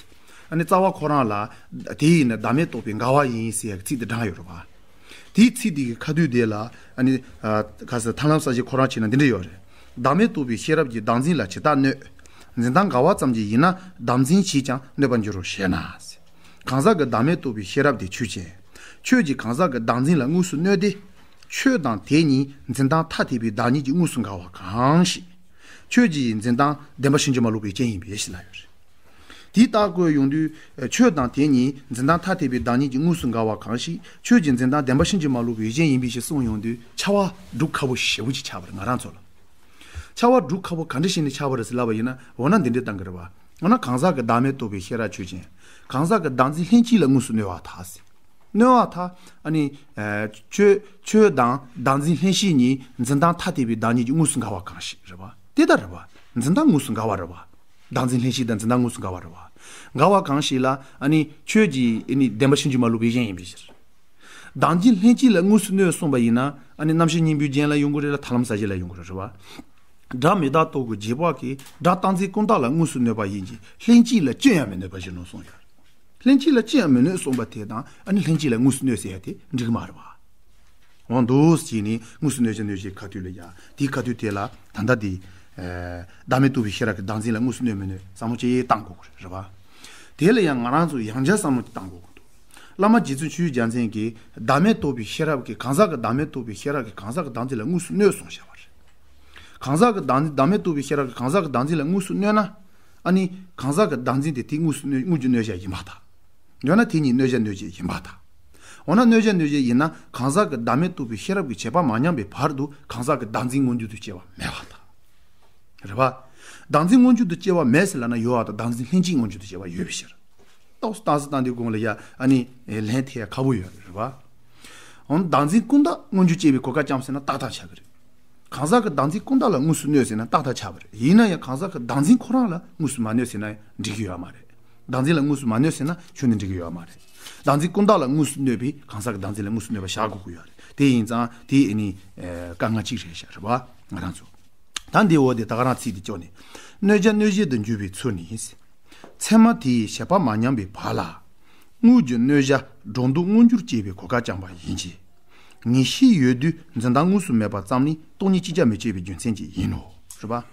ཨ་ནི་རྩ་བ་ཁོ་རང་ལ། དེ་ཡིས་ནི་བདག་མེད་རྟོགས་པའི་འགལ་བ་ཡིན་ཟེར་ཡ་གི་ཚིག་དེ་དྲངས་ཡོད་རེད་པ། དེའི་ཚིག་དེ་གི་ཁ་ཐུག་དེ་ལ་ཨ་ནི། ཨ། ག་ཟེར་ཐར་ལམ་གསལ་བྱེད་ཁོ་རང་བྱས་ན་འདི་འདྲ་ཡོད་རེད། བདག་མེད་རྟོགས་པའི་ཤེས་རབ་ཀྱིས་བདག་འཛིན་ལ་ཇི་ལྟར་གནོད། འཛིན་སྟངས་འགལ་བ་ཙམ་གྱིས་ཡིན་ན་བདག་འཛིན་གྱིས་ཀྱང་གནོད་པར་འགྱུར་རོ་ཞེ་ན། གང་ཟག་གི་བདག་མེད་རྟོགས་པའི་ཤེས་རབ་དེ་ཆོས་ཅན། ཆོས་ཀྱི་གང་ཟག་གི་བདག་འཛིན་ལ་དངོས་སུ་གནོད་དེ། ཆོས་དང་དེ་གཉིས་འཛིན་སྟངས་ཐ་དད་པའི་བདག་ཉིད་ཀྱིས་དངོས་སུ་འགལ་བ་གང་ཞིག་ཆོས་ཀྱི་འཛིན་སྟངས་བདེན་པ་ཕྱིན་ཅི་མ་ལོག་པའི་རྐྱེན་ཡིན་པས་ཞེས་ལབ་ཡོད་རེད། དེའི་རྟགས་བཀོད་ཡོང་དུས། ཆོས་དང་དེ་གཉིས་འཛིན་སྟངས་ཐ་དད་པའི་བདག་ཉིད་ཀྱིས་དངོས་སུ་འགལ་བ་གང་ཞིག་ཆོས་ཀྱི་འཛིན་སྟངས་བདེན་པ་ཕྱིན་ཅི་མ་ལོག་པའི་རྐྱེན་ཡིན་པས་ཞེས་གསུངས་ཡོང་དུས་ཕྱར་བ་སྒྲུབ་ཁག་པོ་ཞེ་པོ་ཅིག་ཆགས་པ་རེད་ང་རང་ཚོ་ལ། ཕྱར་བ་སྒྲུབ་ཁག་པོ་ག་འདྲ་བྱས་ནས་ཆགས་པ་རེད་ཟེར་ལབ་པ་ཡིན་ན། འོ་ན་འདི་འདྲའི་སྟངས་ཀྱི་རེད་བ། འོ་ན་གང་ཟག་གི་བདག་མེད་རྟོགས་པའི་ཤེས་རབ་ཆོས་ཅན། གང་ཟག་གི་བདག་འཛིན་ལྷན་སྐྱེས་ལ་དངོས་སུ་གནོད་པ་དག་ཟེར། གནོད་པ་དག་ཨ་ནི། ཆོས་ཆོས་དང་བདག་འཛིན་ལྷན་སྐྱེས་གཉིས་འཛིན་སྟངས་ཐ་དད་པའི་བདག་ཉིད་ཀྱིས་དངོས་སུ་འགལ་བ་གང་ཞིག་རེད་བ། དེ་ལྟར་རེད་བ། འཛིན་སྟངས་དངོས་སུ་འགལ་བ་རེད་བ། བདག་འཛིན་ལྷན་སྐྱེས་དང་འཛིན་སྟངས་དངོས་སུ་འགལ་བ་རེད་བ། འགལ་བ་གང་ཞིག་ལ་ཨ་ནི་ཆོས་ཀྱི་ཨ་ནི་བདེན་པ་ཕྱིན་ཅི་མ་ལོག་པའི་རྐྱེན་ཡིན་པའི་ཕྱིར། བདག་འཛིན་ལྷན་སྐྱེས་ལ་དངོས་སུ་གནོད་གསུངས་པ་ཡིན་ན་ཨ་ནི་རྣམ་ཤེས་གཉིས་པོའི་རྒྱན་ལ་ཡོང་གི་རེད་ལ་ཐར་ལམ་ཟབ་རྒྱས་ལ་ཡོང་གི་རེད་བ། སྒྲ་མི་རྟག་རྟོག་གི་རྗེས་དཔག་གིས་སྒྲ་རྟག་འཛིན་ཀུན་བརྟགས་ལ་དངོས་སུ་གནོད་པ་ཡིན་གྱི་ལྷན་སྐྱེས་ལ་ཅི་ཡང་མི་གནོད་པ་བཞིན་ནོ་གསུངས་ཡོད། ལྷན་སྐྱེས་ལ་ཅི་ཡང་མི་གནོད་གསུངས་པ་དེ་དང་ཨ་ནི་ལྷན་སྐྱེས་ལ་དངོས་སུ་གནོད་ཟེར་ཡ་དེ་འགྲིག་གི་མ་རེད་བ། འོ་འདུག་ཅེས་ནི་དངོས་སུ་གནོད་བྱ་གནོད་བྱེད་ཁ་ཐུག་ལ་ཡ་དེའི་ཁ་ཐུག་དེ་ལ་ད་ལྟ་དེ། བདག་མེད་རྟོགས་པའི་ཤེས་རབ་ཀྱི་བདག་འཛིན་ལ་དངོས་སུ་གནོད་མི་གནོད་བསམ་བློ་ཅིག་བཏང་དགོས་ཀྱི་རེད་བ། དེ་ལ་ཡང་ང་རང་ཚོ་ཡང་བསྐྱར་བསམ་བློ་ཅིག་བཏང་དགོས་ཀྱི་འདུག་བླ་མ་རྗེ་བཙུན་ཆོས་ཀྱི་རྒྱལ་མཚན་གྱིས་བདག་མེད་རྟོགས་པའི་ཤེས་རབ་ཀྱིས་གང་ཟག་གི་བདག་མེད་རྟོགས་པའི་ཤེས་རབ་ཀྱིས་གང་ཟག་གི་བདག་འཛིན་ལ་དངོས་སུ་གནོད་གསུངས་བཞག་པ་རེད། གང་ཟག་གི་བདག་འཛིན་བདག་མེད་རྟོགས་པའི་ཤེས་རབ་ཀྱིས་གང་ཟག་གི་བདག་འཛིན་ལ་དངོས་སུ་གནོད་ན། ཨ་ནི། གང་ཟག་གི་བདག་འཛིན་དེ་དེ་དངོས་སུ་གནོད་དངོས་རྒྱུ་གནོད་བྱ་ཡིན་པ་དང་། ཡང་ན་དེ་གཉིས་གནོད་བྱ་གནོད་བྱེད་ཡིན་པ་དང་། འོ་ན་གནོད་བྱ་གནོད་བྱེད་ཡིན་ན་གང་ཟག་གི་བདག་མེད་རྟོགས་པའི་ཤེས་རབ་ཀྱི་བྱེད་པ་མ་ཉམས་པའི་བར་དུ་གང་ཟག་གི་བདག་འཛིན་མངོན་གྱུར་དུ་སྐྱེ་བ་མེད་པ་དང་། རེད་པ། བདག་འཛིན་མངོན་གྱུར་དུ་སྐྱེ་བ་མེད་ཟེར་ལབ་ན་ཡོད་པ་དང་བདག་འཛིན་ལྷན་སྐྱེས་མངོན་གྱུར་དུ་སྐྱེ་བ་ཡོད་པའི་ཕྱིར། རྟོགས་སུ་བཏང་སུ་བཏང་དུས་གོང་ལ་ཡ་ཨ་ནི་ལན་ཐེབས་ཡ་ཁག་པོ་ཡོད་རེད་པ། འོ་ན་བདག་འཛིན་ཀུན་བརྟགས་མངོན་གྱུར་སྐྱེ་བའི་གོ་སྐབས་ཅམ་ཟེར་ན་ཏག་ཏག་ཆགས་ཀྱི་རེད། གང་ཟག་གི་བདག་འཛིན་ཀུན་བརྟགས་ལ་དངོས་སུ་གནོད་ཟེར་ན་ཏག་ཏག་ཆགས་པ་རེད། ཡིན་ན་ཡང་གང་ཟག་གི་བདག་འཛིན་ཁོ་རང་ལ་དངོས་སུ་མ་གནོད་ཟེར་ན་འགྲིག་གི་ཡོད་མ་རེད། བདག་འཛིན་ལ་དངོས་སུ་མ་གནོད་ཟེར་ན་ཁྱོན་ནས་འགྲིག་གི་ཡོད་མ་རེད། བདག་འཛིན་ཀུན་བརྟགས་ལ་དངོས་སུ་གནོད་པས་གང་ཟག་གི་བདག་འཛིན་ལ་དངོས་སུ་གནོད་པ་བཞག་དགོས་ཀྱི་ཡོད་རེད། དེ་ཡིན་ཙང་དེ་ཨ་ནི་དཀའ་ངལ་གཅིག་རེད་ཤག་རེད་པ། ང་རང་ཚོ། ད་འདིའི་འོག་དེ་ད་ག་རང་ཚིག་དེ་སྐྱོར་ནས། གནོད་བྱ་གནོད་བྱེད་དུ་འགྱུར་བའི་ཚུལ་ནི། ཚད་མ་དེའི་བྱེད་པ་མ་ཉམས་པའི་བར་ལ། དངོས་ཀྱི་གནོད་བྱ་སྒྲོ་འདོགས་མངོན་གྱུར་སྐྱེ་བའི་གོ་སྐབས་བསྐྱངས་པ་ཡིན་གྱི། ངེས་ཤེས་ཡོད་དུས་འཛིན་སྟངས་དངོས་སུ་མེད་པ་ཙམ་ནི་སྟོང་ཉིད་ཅིག་ཀྱང་མི་སྐྱེ་བའི་རྒྱུ་མཚན་གྱིས་ཡིན་ནོ། རེད་པ།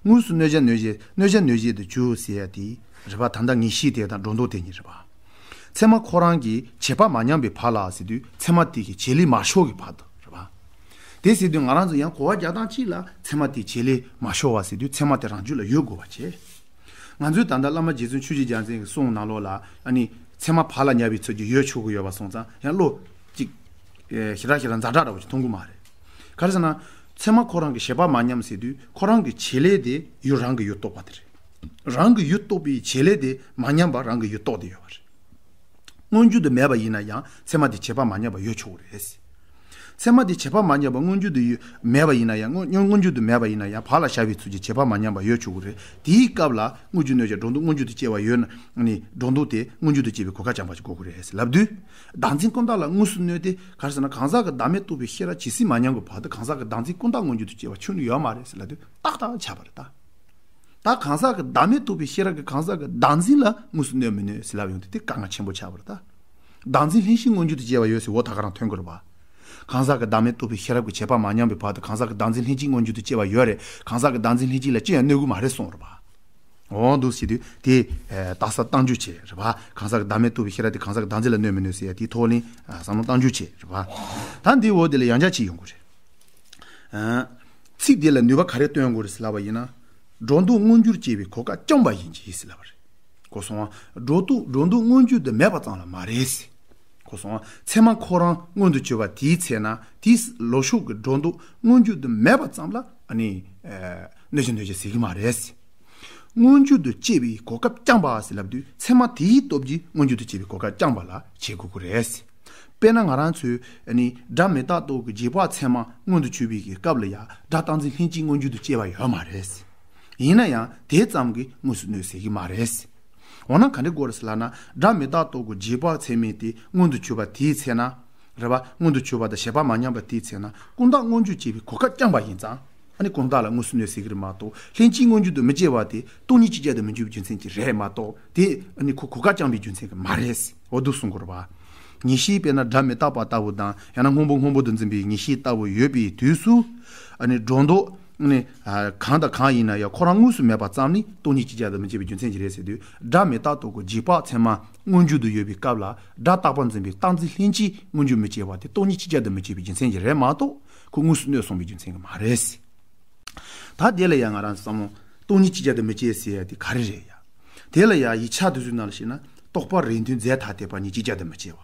དངོས་སུ་གནོད་བྱ་གནོད་བྱེད་གནོད་བྱ་གནོད་བྱེད་དུ་གྱུར་ཟེར་ཡ་དེ། རེད་པ། ད་ལྟ་ངེས་ཤེས་དེ་དང་སྒྲོ་འདོགས་དེ་གཉིས་རེད་པ། ཚད་མ་ཁོ་རང་གི་བྱེད་པ་མ་ཉམས་པའི་བར་ལ་ཟེར་དུས་ཚད་མ་དེ་གི་བྱེད་ལས་མ་ཤོར་གི་བར་དུ་རེད་པ། དེ་ཟེར་དུས་ང་རང་ཚོ་ཡང་གོ་བ་རྒྱག་སྟངས་གཅིག་ལ་ཚད་མ་དེ་བྱེད་ལས་མ་ཤོར་བ་ཟེར་དུས་ཚད་མ་དེ་རང་རྒྱུད་ལ་ཡོད་དགོས་པ་བྱས། ང་ཚོས་ད་ལྟ་བླ་མ་རྗེ་བཙུན་ཆོས་ཀྱི་རྒྱལ་མཚན་གྱི་གསུང་ནང་ལོགས་ལ་ཨ་ནི་ཚད་མ་བག་ལ་ཉལ་བའི་ཚུལ་གྱིས་ཡོད་ཆོག་གི་ཡོད་པ་སོང་ཙང་ཡང་བློ་གཅིག་ཨེ་ཞེ་དྲག་ཞེ་དྲག་ཛ་དྲག་འདྲ་བོ་ཅིག་མཐོང་གི་མ་རེད། ག་རེ་ཟེར་ན། ཚད་མ་ཁོ་རང་གི་བྱེད་པ་མ་ཉམས་ཟེར་དུས་ཁོ་རང་གི་བྱེད་ལས་དེ་ཡུལ་རང་གི་ཡུལ་རྟོགས་པ་དེ་རེད། རང་གི་ཡུལ་རྟོགས་པའི་བྱེད་ལས་དེ་མ་ཉམས་པ་རང་གི་ཡུལ་རྟོགས་བསྡད་ཡོད་པ་རེད། མངོན་གྱུར་དུ་མེད་པ་ཡིན་ན་ཡང་ཚད་མ་དེ་བྱེད་པ་མ་ཉམས་པ་ཡོད་ཆོག་གི་རེད། ཚད་མ་དེ་བྱེད་པ་མ་ཉམས་པ་མངོན་གྱུར་དུ་ཡོད་མེད་པ་ཡིན་ན་ཡང་མངོན་མངོན་གྱུར་དུ་མེད་པ་ཡིན་ན་ཡང་བག་ལ་ཞ་བའི་ཚུལ་གྱིས་བྱེད་པ་མ་ཉམས་པ་ཡོད་ཆོག་གི་རེད། དེའི་སྐབས་ལ་དངོས་རྒྱུ་གནོད་བྱ་སྒྲོ་འདོགས་མངོན་གྱུར་དུ་སྐྱེ་བ་ཡོད་ན་ནི་སྒྲོ་འདོགས་དེ་མངོན་གྱུར་དུ་སྐྱེ་བའི་གོ་སྐབས་བསྐྱངས་པ་ཞིག་དགོས་ཀྱི་རེད་ལབ་དུས། བདག་འཛིན་ཀུན་བརྟགས་ལ་དངོས་སུ་གནོད་དེ་ག་རེ་ཟེར་ན་གང་ཟག་གི་བདག་མེད་རྟོགས་པའི་ཤེས་རབ་ཇི་སྲིད་མ་ཉམས་ཀྱི་བར་དུ་གང་ཟག་གི་བདག་འཛིན་ཀུན་བརྟགས་མངོན་གྱུར་དུ་སྐྱེ་བ་ཁྱོན་ནས་ཡོད་མ་རེད་ཟེར་ལབ་དུས་ཏག་ཏག་ཆགས་པ་རེད་ད། ད་གང་ཟག་གི་བདག་མེད་རྟོགས་པའི་ཤེས་རབ་ཀྱིས་གང་ཟག་གི་བདག་འཛིན་ལ་དངོས་སུ་གནོད་མི་གནོད་ཟེར་ལབ་ཡོང་དུས་དེ་དཀའ་ངལ་ཆེན་པོ་ཆགས་པ་རེད་ད། བདག་འཛིན་ལྷན་སྐྱེས་མངོན་གྱུར་དུ་སྐྱེ་བ་ཡོད་ཟེར་འོ་ད་ག་རང་ཐོན་དགོས་རེད་པ། གང་ཟག་གི་བདག་མེད་རྟོགས་པའི་ཤེས་རབ་ཀྱི་བྱེད་པ་མ་ཉམས་པའི་བར་དུ་གང་ཟག་གི་བདག་འཛིན་ལྷན་སྐྱེས་མངོན་གྱུར་དུ་སྐྱེ་བ་ཡོད་རེད། གང་ཟག་གི་བདག་འཛིན་ལྷན་སྐྱེས་ལ་ཅི་ཡང་གནོད་ཀྱི་མ་རེད་གསུངས་རེད་པ། འོ་འདུག་ཟེར་དུས་དེ་ལྟ་ས་བཏང་རྒྱུ་བྱས་རེད་པ། གང་ཟག་གི་བདག་མེད་རྟོགས་པའི་ཤེས་རབ་དེ་གང་ཟག་གི་བདག་འཛིན་ལ་གནོད་མི་གནོད་ཟེར་ཡ་དེའི་ཐོག་ནས་བསམ་བློ་བཏང་རྒྱུ་བྱས་རེད་པ། ད་འདིའི་འོག་དེ་ལ་ཡང་བསྐྱར་ཅིག་ཡོང་གི་རེད། ཚིག་དེ་ལ་ནུས་པ་ག་རེ་སྟོན་དགོས་རེད་ཟེར་ལབ་པ་ཡིན་ན། སྒྲོ་འདོགས་མངོན་གྱུར་སྐྱེ་བའི་གོ་སྐབས་བསྐྱངས་པ་ཡིན་གྱི་ཟེར་ལབ་པ་རེད། གོ་སོང་ང་། སྒྲོ་འདོགས་སྒྲོ་འདོགས་མངོན་གྱུར་དུ་མེད་པ་ཙམ་ལ་མ་རེད་ཟེར། གོ་སོང་ང་། ཚད་མ་ཁོ་རང་མངོན་དུ་གྱུར་པ་དེའི་ཚེ་ན་དེའི་ལོག་ཕྱོགས་ཀྱི་སྒྲོ་འདོགས་མངོན་གྱུར་དུ་མེད་པ་ཙམ་ལ་ཨ་ནི། གནོད་བྱ་གནོད་བྱེད་ཟེར་གྱི་མ་རེད་ཟེར། མངོན་གྱུར་དུ་སྐྱེ་བའི་གོ་སྐབས་བསྐྱངས་པ་ཟེར་ལབ་དུས་ཚད་མ་དེའི་སྟོབས་ཀྱིས་མངོན་གྱུར་དུ་སྐྱེ་བའི་གོ་སྐབས་བསྐྱངས་པ་ལ་བྱེད་དགོས་ཀྱི་རེད། དཔེར་ན་ང་རང་ཚོས་ནི་སྒྲ་མི་རྟག་རྟོགས་ཀྱི་རྗེས་དཔག་ཚད་མ་མངོན་དུ་གྱུར་པའི་གི་སྐབས་ལ་ཡང་སྒྲ་རྟག་འཛིན་ལྷན་སྐྱེས་མངོན་གྱུར་དུ་སྐྱེ་བ་ཡོད་མ་རེད། ཡིན་ན་ཡང་དེ་ཙམ་གྱིས་དངོས་སུ་གནོད་ཟེར་གྱི་མ་རེད། འོ་ན་ག་འདྲ་དགོས་རེད་ཟེར་ལབ་ན་སྒྲ་མི་རྟག་རྟོགས་ཀྱི་རྗེས་དཔག་ཚད་མས་དེ་མངོན་དུ་གྱུར་པ་དེའི་ཚེ་ན། རེད་པ། མངོན་དུ་གྱུར་པ་དང་བྱེད་པ་མ་ཉམས་པ་དེའི་ཚེ་ན་ཀུན་བརྟགས་མངོན་གྱུར་སྐྱེ་བའི་གོ་སྐབས་བསྐྱངས་པ་ཡིན་ཙང་། ཨ་ནི་ཀུན་བརྟགས་ལ་དངོས་སུ་གནོད་ཟེར་གྱི་རེད་མ་གཏོགས་ལྷན་སྐྱེས་མངོན་གྱུར་དུ་མི་སྐྱེ་བ་དེ་སྟོང་ཉིད་ཅིག་ཀྱང་དུ་མི་འགྱུར་བའི་རྒྱུ་མཚན་གྱིས་རེད་མ་གཏོགས་དེ་ཨ་ནི་ཁོ་གོ་སྐབས་བསྐྱངས་པའི་རྒྱུ་མཚན་གྱིས་མ་རེད། འོ་འདུག་གསུང་དགོས་རེད་པ། ངེས་ཤེས་དཔེར་ན་སྒྲ་མི་རྟག་པ་ལྟ་བུ་དང་ཡང་ན་སྔོན་པོ་སྔོན་པོ་དུ་འཛིན་པའི་ངེས་ཤེས་ལྟ་བུ་ཡོད་པའི་དུས་སུ། ཨ་ནི་སྒྲོ་འདོགས་ ནི། ཨ། གང་དང་གང་ཡིན་ན་ཡང་ཁོ་རང་དངོས་སུ་མེད་པ་ཙམ་ནི་སྟོང་ཉིད་ཅིག་ཅར་དུ་མི་སྐྱེ་བའི་རྒྱུ་མཚན་ཅིག་རེད་ཟེར་དུས། སྒྲ་མི་རྟག་སྟོང་གི་རྗེས་དཔག་ཚད་མ་མངོན་གྱུར་དུ་ཡོད་པའི་སྐབས་ལ། སྒྲ་རྟག་པར་འཛིན་པའི་རྟག་འཛིན་ལྷན་ཅིག་མངོན་གྱུར་མི་སྐྱེ་བ་དེ་སྟོང་ཉིད་ཅིག་ཅར་དུ་མི་སྐྱེ་བའི་རྒྱུ་མཚན་ཅིག་རེད་མ་གཏོགས། ཁོ་དངོས་སུ་གནོད་སོང་བའི་རྒྱུ་མཚན་གྱིས་མ་རེད། ད་དེ་ལ་ཡང་ང་རང་ཚོ་བསམ་བློ། སྟོང་ཉིད་ཅིག་ཅར་དུ་མི་སྐྱེ་ཟེར་ཡ་དེ་ག་རེ་རེད་ཡ། དེ་ལ་ཡང་ཡིག་ཆ་དེ་ཚོའི་ནང་ལ་བཤད་ན། རྟོག་པ་རིགས་མཐུན་རྫས་ཐ་དད་པ་གཉིས་ཅིག་ཅར་དུ་མི་སྐྱེ་བ།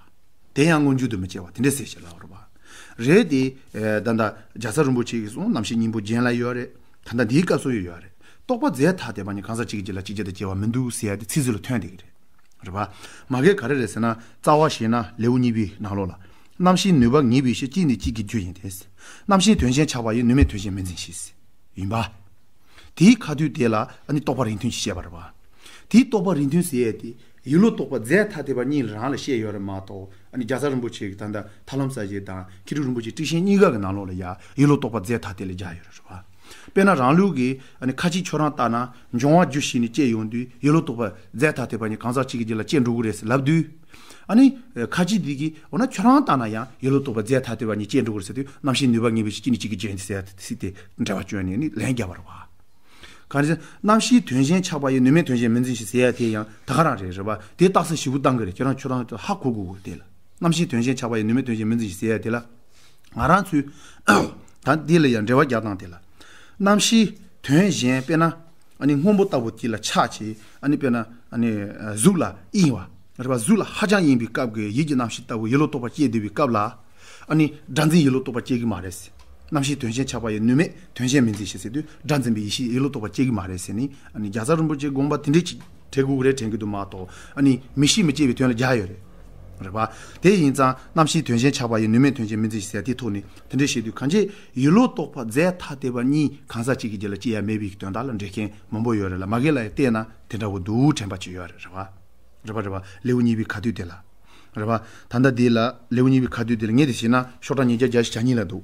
དེ་ཡང་མངོན་གྱུར་དུ་མི་སྐྱེ་བ་དེ་འདྲ་ཟེར་ཞེས་ལབ་པ་རེད་པ། རེད་དེ། ཨེ། ད་ལྟ་རྒྱལ་ཚབ་རིན་པོ་ཆེ་གིས་གསུངས། རྣམ་ཤེས་སྙིང་པོ་རྒྱན་ལ་ཡོད་རེད། ད་ལྟ་འདིའི་སྐབས་སུ་ཡང་ཡོད་རེད། རྟོག་པ་རྫས་ཐ་དད་པ་གཉིས་གང་ཟག་གཅིག་གི་རྒྱུད་ལ་ཅིག་ཅར་དུ་སྐྱེ་བ་མི་འདུག་ཟེར་ཡ་དེ་ཚིག་ཟུར་ལ་ཐོན་བསྡད་ཀྱི་རེད། རེད་པ། མ་གཞི་ག་རེ་རེད་ཟེར་ན། རྩ་བ་བྱས་ན་ལེའུ་གཉིས་པའི་ནང་ལོགས་ལ། རྣམ་ཤེས་ནུས་པ་ངེས་པའི་ཕྱིར་གཅིག་ནས་གཅིག་གི་རྒྱུ་ཡིན་ཏེ། རྣམ་ཤེས་དོན་གཞན་ཆགས་པ་ཡི་ནུས་མེད་དོན་གཞན་མི་འཛིན་ཞེས་ཡིན་པ། དེའི་ཁ་ཐུག་དེ་ལ་ཨ་ནི་རྟོག་པ་རིགས་མཐུན་ཞེས་བཤད་པ་རེད་པ། དེའི་རྟོག་པ་རིགས་མཐུན་ཟེར་ཡས་དེ་ཡུལ་ལུགས་རྟོག་པ་རྫས་ཐ་དད་པ་གཉིས་རང་ལ་བཤད་ཡོད་རེད་མ་གཏོགས། ཨ་ནི་རྒྱལ་ཚབ་རིན་པོ་ཆེ་གི་ད་ལྟ་ཐར་ལམ་གསལ་བྱེད་དང་མཁས་གྲུབ་རིན་པོ་ཆེ་ཊཱིཀ་ཆེན་གཉིས་ཀ་གི་ནང་ལོགས་ལ་ཡ་ཡུལ་ལུགས་རྟོག་པ་རྫས་ཐ་དད་ལ་སྦྱར་ཡོད་རེད་པ། དཔེར་ན་རང་ལུགས་ཀྱི་ཨ་ནི་ཁ་ཅིག་ཁྱོད་རང་ལྟར་ན་འབྱུང་བ་རྒྱུ་ཞིག་ནས་སྐྱེ་ཡོང་དུས་ཡུལ་ལུགས་རྟོག་པ་རྫས་ཐ་དད་པ་གཉིས་གང་ཟག་གཅིག་གི་རྒྱུད་ལ་སྐྱེ་འགྲོ་གི་རེད་ཟེར་ལབ་དུས། ཨ་ནི་ཁ་ཅིག་འདི་གིས་འོ་ན་ཁྱོད་རང་ལྟར་ན་ཡང་ཡུལ་ལུགས་རྟོག་པ་རྫས་ཐ་དད་པ་གཉིས་སྐྱེ་འགྲོ་གི་རེད་ཟེར་དུས། རྣམ་ཤེས་ནུས་པ་ངེས་པའི་ཕྱིར་གཅིག་ནས་གཅིག་གི་རྒྱུ་ཡིན་ཟེར་ཡ་ཚིག་དེ་འགྲེལ་པ་བསྐྱོན་ནས་ནི་ལན་བརྒྱབ་པ་རེད་པ། གང་ཟེར། རྣམ་ཤེས་དོན་གཞན་ཆགས་པ་ཡི་ནུས་མེད་དོན་གཞན་མི་འཛིན་ཞེས་ཟེར་ཡ་དེ་ཡང་ད་ག་རང་རེད། རེད་པ། དེ་རྟགས་གསལ་ཞིབ་པོ་བཏང་གི་རེད། ཁྱོད་རང་ཁྱོད་རང་ཧ་གོ་དགོས་དགོས་དེ་ལ། རྣམ་ཤེས་དོན་གཞན་ཆགས་པ་ཡི་ནུས་མེད་དོན་གཞན་མི་འཛིན་ཞེས་ཟེར་ཡ་དེ་ལ། ང་རང་ཚོས་ད་འདི་ལ་ཡང་འགྲེལ་པ་རྒྱག་སྟངས་དེ་ལ། རྣམ་ཤེས་དོན་གཞན་དཔེར་ན། ཨ་ནི་སྔོན་པོ་ལྟ་བུ་དེ་ལ་ཆགས་བྱས། ཨ་ནི་དཔེར་ན། ཨ་ནི་གཟུགས་ལ་གཡེང་བ། རེད་པ། གཟུགས་ལ་ཧ་ཅང་གཡེང་བའི་སྐབས་ཀྱི་ཡིད་ཀྱི་རྣམ་ཤེས་ལྟ་བུ་ཡུལ་ལུགས་རྟོག་པ་སྐྱེས་བསྡད་པའི་སྐབས་ལ། ཨ་ནི་སྒྲ་འཛིན་ཡུལ་ལུགས་རྟོག་པ་སྐྱེ་གི་མ་རེད། རྣམ་ཤེས་དོན་གཞན་ཆགས་པ་ཡི་ནུས་མེད་དོན་གཞན་མི་འཛིན་ཞེས་ཟེར་དུས། སྒྲ་འཛིན་པའི་ཡེ་ཤེས་ཡུལ་ལུགས་རྟོག་པ་སྐྱེ་གི་མ་རེད་ཟེར་ནས། ཨ་ནི་རྒྱལ་ཚབ་རིན་པོ་ཆེའི་དགོངས་པ་དེ་འདྲས་ཅིག་དྲན་དགོས་ཀྱི་རེད་དྲན་གྱི་འདུག་མ་གཏོགས། ཨ་ནི་མི་ཤེས་མི་སྐྱེ་བའི་དོན་ལ་སྦྱར་ཡོད་རེད། རེད་པ། དེ་ཡིན་ཙང་རྣམ་ཤེས་དོན་གཞན་ཆགས་པ་ཡི་ནུས་མེད་དོན་གཞན་མི་འཛིན་ཞེས་ཟེར་དེའི་ཐོག་ནས་དེ་འདྲས་བཤད་དུས། གང་ཅི་ཡུལ་ལུགས་རྟོག་པ་རྫས་ཐ་དད་པ་གཉིས་གང་ཟག་གཅིག་གི་རྒྱུད་ལ་སྐྱེ་ཡ་མེད་པའི་དོན་དག་ལ་འགྲེལ་མཁན་མང་པོ་ཡོད་རེད་ལ། མ་གི་ལ་ཡང་བལྟས་ན་དེ་འདྲ་བོ་འདུག་དྲན་པ་ཅིག་ཡོད་རེད། རེད་པ། རེད་པ། རེད་པ། ལེའུ་གཉིས་པའི་ཁ་ཐུག་དེ་ལ། རེད་པ། ད་ལྟ་འདི་ལ་ལེའུ་གཉིས་པའི་ཁ་ཐུག་དེ་ལ་ངས་དེ་བྱས་ན་ཤོག་གྲངས་ཉིས་བརྒྱ་བརྒྱད་ཅུ་གྱ་གཉིས་ལ་འདུག་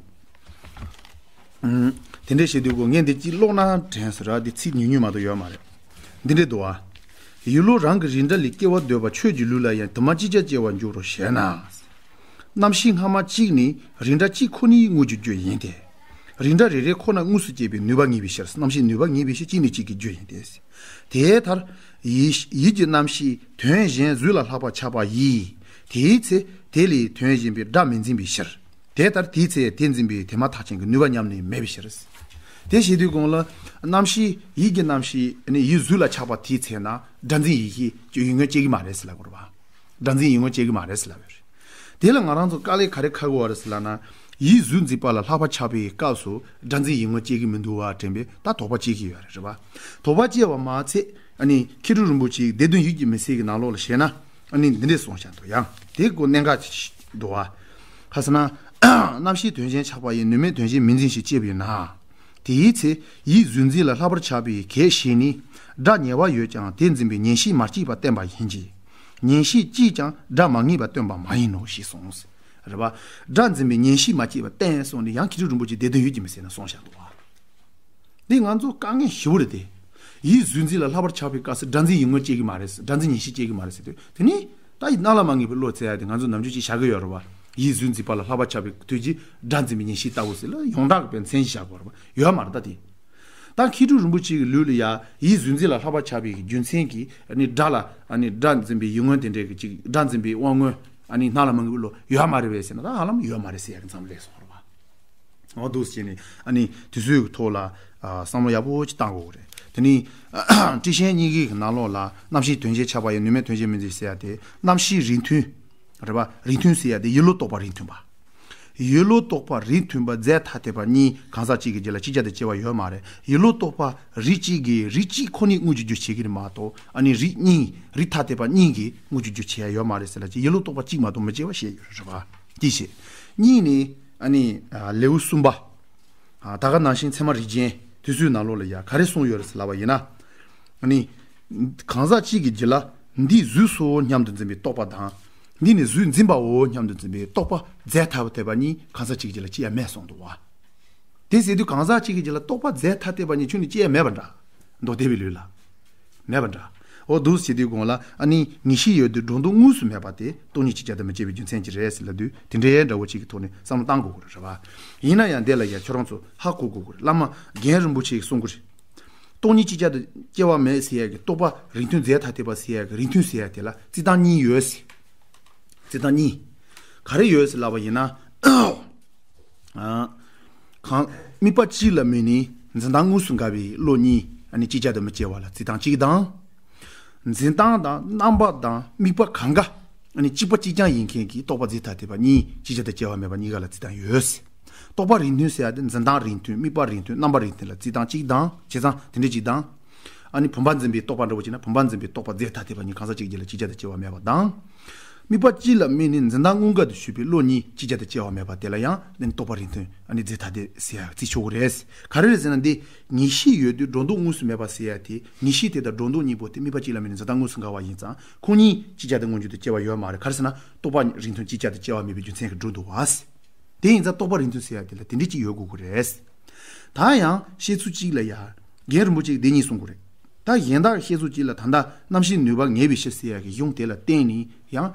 ཨུམ། དེ་འདྲས་བྱེད་དུས་གོ་ངས་འདི་གཅིག་ཀློག་ན་དྲན་ཟེར་ར། འདི་ཚིག་ཉུང་ཉུང་མ་གཏོགས་ཡོད་མ་རེད། འདི་འདྲས་འདུག་ཨ། ཡུལ་ལུགས་རང་གི་རིགས་འདྲ་ལས་སྐྱེ་བ་འདོད་པ་ཆོས་ཀྱི་ལུགས་ལ་ཡང་དུ་མ་ཅིག་ཅར་སྐྱེ་བར་འགྱུར་རོ་ཞེ་ན། རྣམ་ཤེས་སྔ་མ་གཅིག་ནི་རིགས་འདྲ་གཅིག་ཁོ་ནའི་དངོས་ཀྱི་རྒྱུ་ཡིན་ཏེ། རིགས་འདྲ་རེ་རེ་ཁོ་ན་དངོས་སུ་སྐྱེས་པའི་ནུས་པ་ངེས་པའི་ཕྱིར། རྣམ་ཤེས་ནུས་པ་ངེས་པའི་ཕྱིར་གཅིག་ནས་གཅིག་གི་རྒྱུ་ཡིན་ཏེ། དེ་ལྟར་ཡིད་ཡིད་ཀྱི་རྣམ་ཤེས་དོན་གཞན་གཟུགས་ལ་ལྷག་པར་ཆགས་པ་ཡིས། དེའི་ཚེ་དེ་ལས་དོན་གཞན་པའི་སྒྲ་མི་འཛིན་པའི་ཕྱིར། དེ་ལྟར་དེའི་ཚེ་དེ་འཛིན་པའི་དེ་མ་ཐག་ཆད་ཀྱི་ནུས་པ་ཉམས་ནས་མེད་པའི་ཕྱིར། དེ་བྱེད་དུས་གོང་ལ་རྣམ་ཤེས་ཡིད་ཀྱི་རྣམ་ཤེས་ནི་ཡིད་གཟུགས་ལ་ཆགས་པ་དེའི་ཚེ་ན་སྒྲ་འཛིན་ཡིད་ཤེས་ཀྱི་ཡིད་མངོན་སྐྱེ་གི་མ་རེད་ཟེར་ལབ་དགོས་རེད་པ། སྒྲ་འཛིན་ཡིད་མངོན་སྐྱེ་གི་མ་རེད་ཟེར་ལབ་ཡོད་རེད། དེ་ལ་ང་རང་ཚོ་དཀའ་ལས་ག་རེ་ཁག་གི་ཡོད་རེད་ཟེར་ལབ་ན། ཡིད་གཟུགས་འཛིན་པ་ལ་ལྷག་པར་ཆགས་པའི་སྐབས་སུ་སྒྲ་འཛིན་ཡིད་མངོན་སྐྱེ་གི་མི་འདུག་བ་དྲན་པས་ད་དོགས་པ་སྐྱེ་གི་ཡོད་རེད་པ། དོགས་པ་སྐྱེ་བ་མ་ཚད། ཨ་ནི་མཁས་གྲུབ་རིན་པོ་ཆེའི་སྡེ་བདུན་ཡིད་ཀྱི་མུན་སེལ་གྱི་ནང་ལོགས་ལ་བཤད་ན། ཨ་ནི་འདི་འདྲས་གསུངས་བཞག་འདུག་ཡང་དེ་ཀོ་གནད་འགག་ཅིག་འདུག་བ། ག་ཟེར་ན། རྣམ་ཤེས་དོན་གཞན་ཆགས་པ་ཡི་ནུས་མེད་དོན་གཞན་མི་འཛིན་ཞེས་བཤད་པས་ན། དེའི་ཚེ་ཡིད་གཟུགས་འཛིན་ལ་ལྷག་པར་ཆགས་པའི་གེགས་ཞེས་ནི། སྒྲ་ཉེ་བར་ཡོད་ཀྱང་དེ་འཛིན་པའི་ཉན་ཤེས་མ་སྐྱེས་པ་བསྟན་པ་ཡིན་གྱི། ཉན་ཤེས་སྐྱེས་ཀྱང་སྒྲ་མ་ངེས་པ་སྟོན་པ་མ་ཡིན་ནོ་ཞེས་གསུངས། རེད་པ། སྒྲ་འཛིན་པའི་ཉན་ཤེས་མ་སྐྱེས་པ་བསྟན་གསུངས་ནས་ཡང་མཁས་གྲུབ་རིན་པོ་ཆེ་སྡེ་བདུན་ཡིད་ཀྱི་མུན་སེལ་ན་གསུངས་བཞག་འདུག་བ། འདི་ང་ཚོ་དཀའ་ངལ་ཞེ་པོ་རེད་དེ། ཡིད་གཟུགས་འཛིན་ལ་ལྷག་པར་ཆགས་པའི་སྐབས་སུ་སྒྲ་འཛིན་ཡིད་མངོན་སྐྱེ་གི་མ་རེད། སྒྲ་འཛིན་ཉན་ཤེས་སྐྱེ་གི་མ་རེད་ཟེར་དུས། དེ་ནི་ད་ཡིད་སྣང་ལ་མ་ངེས་པའི་བློ་ཟེར་ཡ་དེ་ང་ཚོ་ནམ་རྒྱུན་ཅིག་བཞག་གི་ཡོད་རེད་པ། ཡིད་གཟུགས་འཛིན་པ་ལ་ལྷག་པར་ཆགས་པའི་དུས་ཀྱི་སྒྲ་འཛིན་པའི་ཉན་ཤེས་ལྟ་བུ་ཟེར་ལ་ཡོངས་གྲགས་ཀྱི་མཚན་ཞིག་བཞག་གི་ཡོད་རེད་པ། ཡོད་མ་རེད་ད་དེ། ད་མཁས་གྲུབ་རིན་པོ་ཆེ་གི་ལུགས་ལ་ཡ་ཡིད་གཟུགས་འཛིན་ལ་ལྷག་པར་ཆགས་པའི་རྒྱུ་མཚན་གྱིས་ནི་སྒྲ་ལ་ནི་སྒྲ་འཛིན་པའི་ཡིད་མངོན་དེ་འདྲའི་གི་ཅིག་སྒྲ་འཛིན་པའི་དབང་མངོན་ནི་སྣང་ལ་མ་ངེས་པའི་བློ་ཡོད་མ་རེད་པས་ཟེར་ན། ད་ཧ་ལམ་ཡོད་མ་རེད་ཟེར་ཡ་གི་མཚམས་སླེབས་སོང་རེད་པ། འོ་འདུག་སེ་བྱས་ནས་ཨ་ནི་དེ་ཚོའི་ཐོག་ལ་ཨ་བསམ་བློ་ཡག་པོ་ཅིག་བཏང་དགོས་རེད། དེ་ནི་ཊཱིཀ་ཆེན་གཉིས་ཀའི་ནང་ལོགས་ལ་རྣམ་ཤེས་དོན་གཞན་ཆགས་པ་ཡི་ནུས་མེད་དོན་གཞན་མི་འཛིན་ཟེར་ཡ་དེ། རྣམ་ཤེས་རིགས་མཐུན། རེད་པ། རིགས་མཐུན་ཟེར་ཡ་དེ་ཡུལ་ལུགས་རྟོག་པ་རིགས་མཐུན་པ། ཡུལ་ལུགས་རྟོག་པ་རིགས་མཐུན་པ་རྫས་ཐ་དད་པ་གཉིས་གང་ཟག་གཅིག་གི་རྒྱུད་ལ་ཅིག་ཅར་དུ་སྐྱེ་བ་ཡོད་མ་རེད། ཡུལ་ལུགས་རྟོག་པ་རིགས་གཅིག་གིས་རིགས་གཅིག་ཁོ་ནའི་དངོས་ཀྱི་རྒྱུ་བྱེད་ཀྱི་རེད་མ་གཏོགས། ཨ་ནི་རིགས་གཉིས་རིགས་ཐ་དད་པ་གཉིས་ཀྱིས་དངོས་ཀྱི་རྒྱུ་བྱེད་ཡ་ཡོད་མ་རེད་ཟེར་ལ་ཅིག་ཡུལ་ལུགས་རྟོག་པ་གཅིག་མ་གཏོགས་མི་སྐྱེ་བ་བཤད་ཡོད་རེད་པ། དེ་བྱས། གཉིས་ནི། ཨ་ནི་ཨ་ལེའུ་གསུམ་པ། ཨ་ད་ག་ནང་བཞིན་ཚད་མ་རིགས་ཅན་དེ་ཚོའི་ནང་ལོགས་ལ་ཡ་ག་རེ་གསུངས་ཡོད་རེད་ཟེར་ལབ་པ་ཡིན་ན། ཨ་ནི་གང་ཟག་གཅིག་གི་རྒྱུད་ལ་འདི་གཟུགས་སོ་སྙམ་དུ་འཛིན་པའི་རྟོག་པ་དང་། འདི་ནི་གཟུགས་འཛིན་པའོ་སྙམ་དུ་འཛིན་པའི་རྟོག་པ་རྫས་ཐ་དད་པ་གཉིས་གང་ཟག་གཅིག་གི་རྒྱུད་ལ་སྐྱེ་ཡ་མེད་གསུངས་འདུག་བ། དེ་ཟེར་དུས་གང་ཟག་གཅིག་གི་རྒྱུད་ལ་རྟོག་པ་རྫས་ཐ་དད་པ་གཉིས་ཁྱོན་ནས་སྐྱེ་ཡ་མེད་པ་འདྲ། མདོ་སྡེ་པའི་ལུགས་ལ། མེད་པ་འདྲ། འོ་འདུག་བྱེད་དུས་གོང་ལ་ཨ་ནི་ངེས་ཤེས་ཡོད་དུས་སྒྲོ་འདོགས་དངོས་སུ་མེད་པ་དེ་སྟོང་ཉིད་ཅིག་ཅར་དུ་མི་སྐྱེ་བའི་རྒྱུ་མཚན་ཅིག་རེད་ཟེར་ལབ་དུས་དེ་འདྲའི་འདྲ་བོ་ཅིག་གི་ཐོག་ནས་བསམ་བློ་བཏང་དགོས་ཀྱི་རེད་བ། ཡིན་ན་ཡང་འདི་ལ་ཡ་ཁྱོད་རང་ཚོ་ཧ་གོ་དགོས་ཀྱི་རེད། བླ་མ་རྒན་རིན་པོ་ཆེས་གསུང་གི་རེད། སྟོང་ཉིད་ཅིག་ཅར་དུ་སྐྱེ་བ་མེད་ཟེར་ཡ་གི་རྟོག་པ་རིགས་མཐུན་རྫས་ཐ་དད་པ་ཟེར་ཡ་གི་རིགས་མཐུན་ཟེར་ཡ་དེ་ལ་རྩིས་སྟངས་གཉིས་ཡོད་ཟེར། རྩིས་སྟངས་གཉིས། ག་རེ་ཡོད་ཟེར་ལབ་པ་ཡིན་ན། ཨ། གང་། དམིགས་པ་གཅིག་ལ་དམིགས་ནས་འཛིན་སྟངས་དངོས་སུ་འགལ་བའི་བློ་གཉིས་ཨ་ནི་ཅིག་ཅར་དུ་མི་སྐྱེ་བ་ལ་རྩིས་སྟངས་གཅིག་དང་། འཛིན་སྟངས་དང་རྣམ་པ་དང་དམིགས་པ་གང་ག་ཨ་ནི་གཅིག་པ་གཅིག་རྐྱང་ཡིན་མཁན་གྱི་རྟོག་པ་རྫས་ཐ་དད་པ་གཉིས་ཅིག་ཅར་དུ་སྐྱེ་བ་མེད་པ་གཉིས་ཀ་ལ་རྩིས་སྟངས་ཡོད། རྟོག་པ་རིགས་མཐུན་ཟེར་ཡ་དེ་འཛིན་སྟངས་རིགས་མཐུན། དམིགས་པ་རིགས་མཐུན། རྣམ་པ་རིགས་མཐུན་ལ་རྩིས་སྟངས་གཅིག་དང་། བྱས་ཙང་དེ་འདྲ་གཅིག་དང་། ཨ་ནི་བུམ་པ་འཛིན་པའི་རྟོག་པ་འདྲ་བོ་བྱས་ན་བུམ་པ་འཛིན་པའི་རྟོག་པ་རྫས་ཐ་དད་པ་གཉིས་གང་ཟག་གཅིག་གྱུར་ལ་ཅིག་ཅར་དུ་སྐྱེ་བ་མེད་པ་དང་། དམིགས་པ་གཅིག་ལ་དམིགས་ནས་འཛིན་སྟངས་དངོས་འགལ་དུ་ཞུགས་པའི་བློ་གཉིས་ཅིག་ཅར་དུ་སྐྱེ་བ་མེད་པ་དེ་ལ་ཡང་ནི་རྟོག་པ་རིགས་མཐུན་ཨ་ནི་རྫས་ཐ་དད་ཟེར་ཡ་རྩིས་ཆོག་གི་རེད། ག་རེ་རེད་ཟེར་ན་འདི་ངེས་ཤེས་ཡོད་དུས་སྒྲོ་འདོགས་དངོས་སུ་མེད་པ་ཟེར་ཡ་དེ་ངེས་ཤེས་དེ་དང་སྒྲོ་འདོགས་གཉིས་པོ་དེ་དམིགས་པ་གཅིག་ལ་དམིགས་ནས་འཛིན་སྟངས་དངོས་སུ་འགལ་བ་ཡིན་ཙང་ཁོང་གཉིས་ཅིག་ཅར་དུ་མངོན་གྱུར་དུ་སྐྱེ་བ་ཡོད་མ་རེད། ག་རེ་ཟེར་ན་རྟོག་པ་རིགས་མཐུན་ཅིག་ཅར་དུ་སྐྱེ་བ་མེད་པའི་རྒྱུ་མཚན་གྱིས་གྲུབ་འདུག་བ། དེ་ཡིན་ཙང་རྟོག་པ་རིགས་མཐུན་ཟེར་ཡ་དེ་ལ་དེ་འདྲ་ཅིག་ཡོད་དགོས་ཀྱི་རེད། ད་ཡང་བཤད་ཚུལ་གཅིག་ལ་ཡ། རྒན་རིན་པོ་ཆེས་འདི་གཉིས་གསུང་གི་རེད། ད་གཞན་དག་བཤད་ཚུལ་གཅིག་ལ་ད་ལྟ་རྣམ་ཤེས་ནུས་པ་ངེས་པའི་ཕྱིར་ཟེར་ཡ་གི་གཞུང་དེ་ལ་བརྟེན་ནས་ཡང་།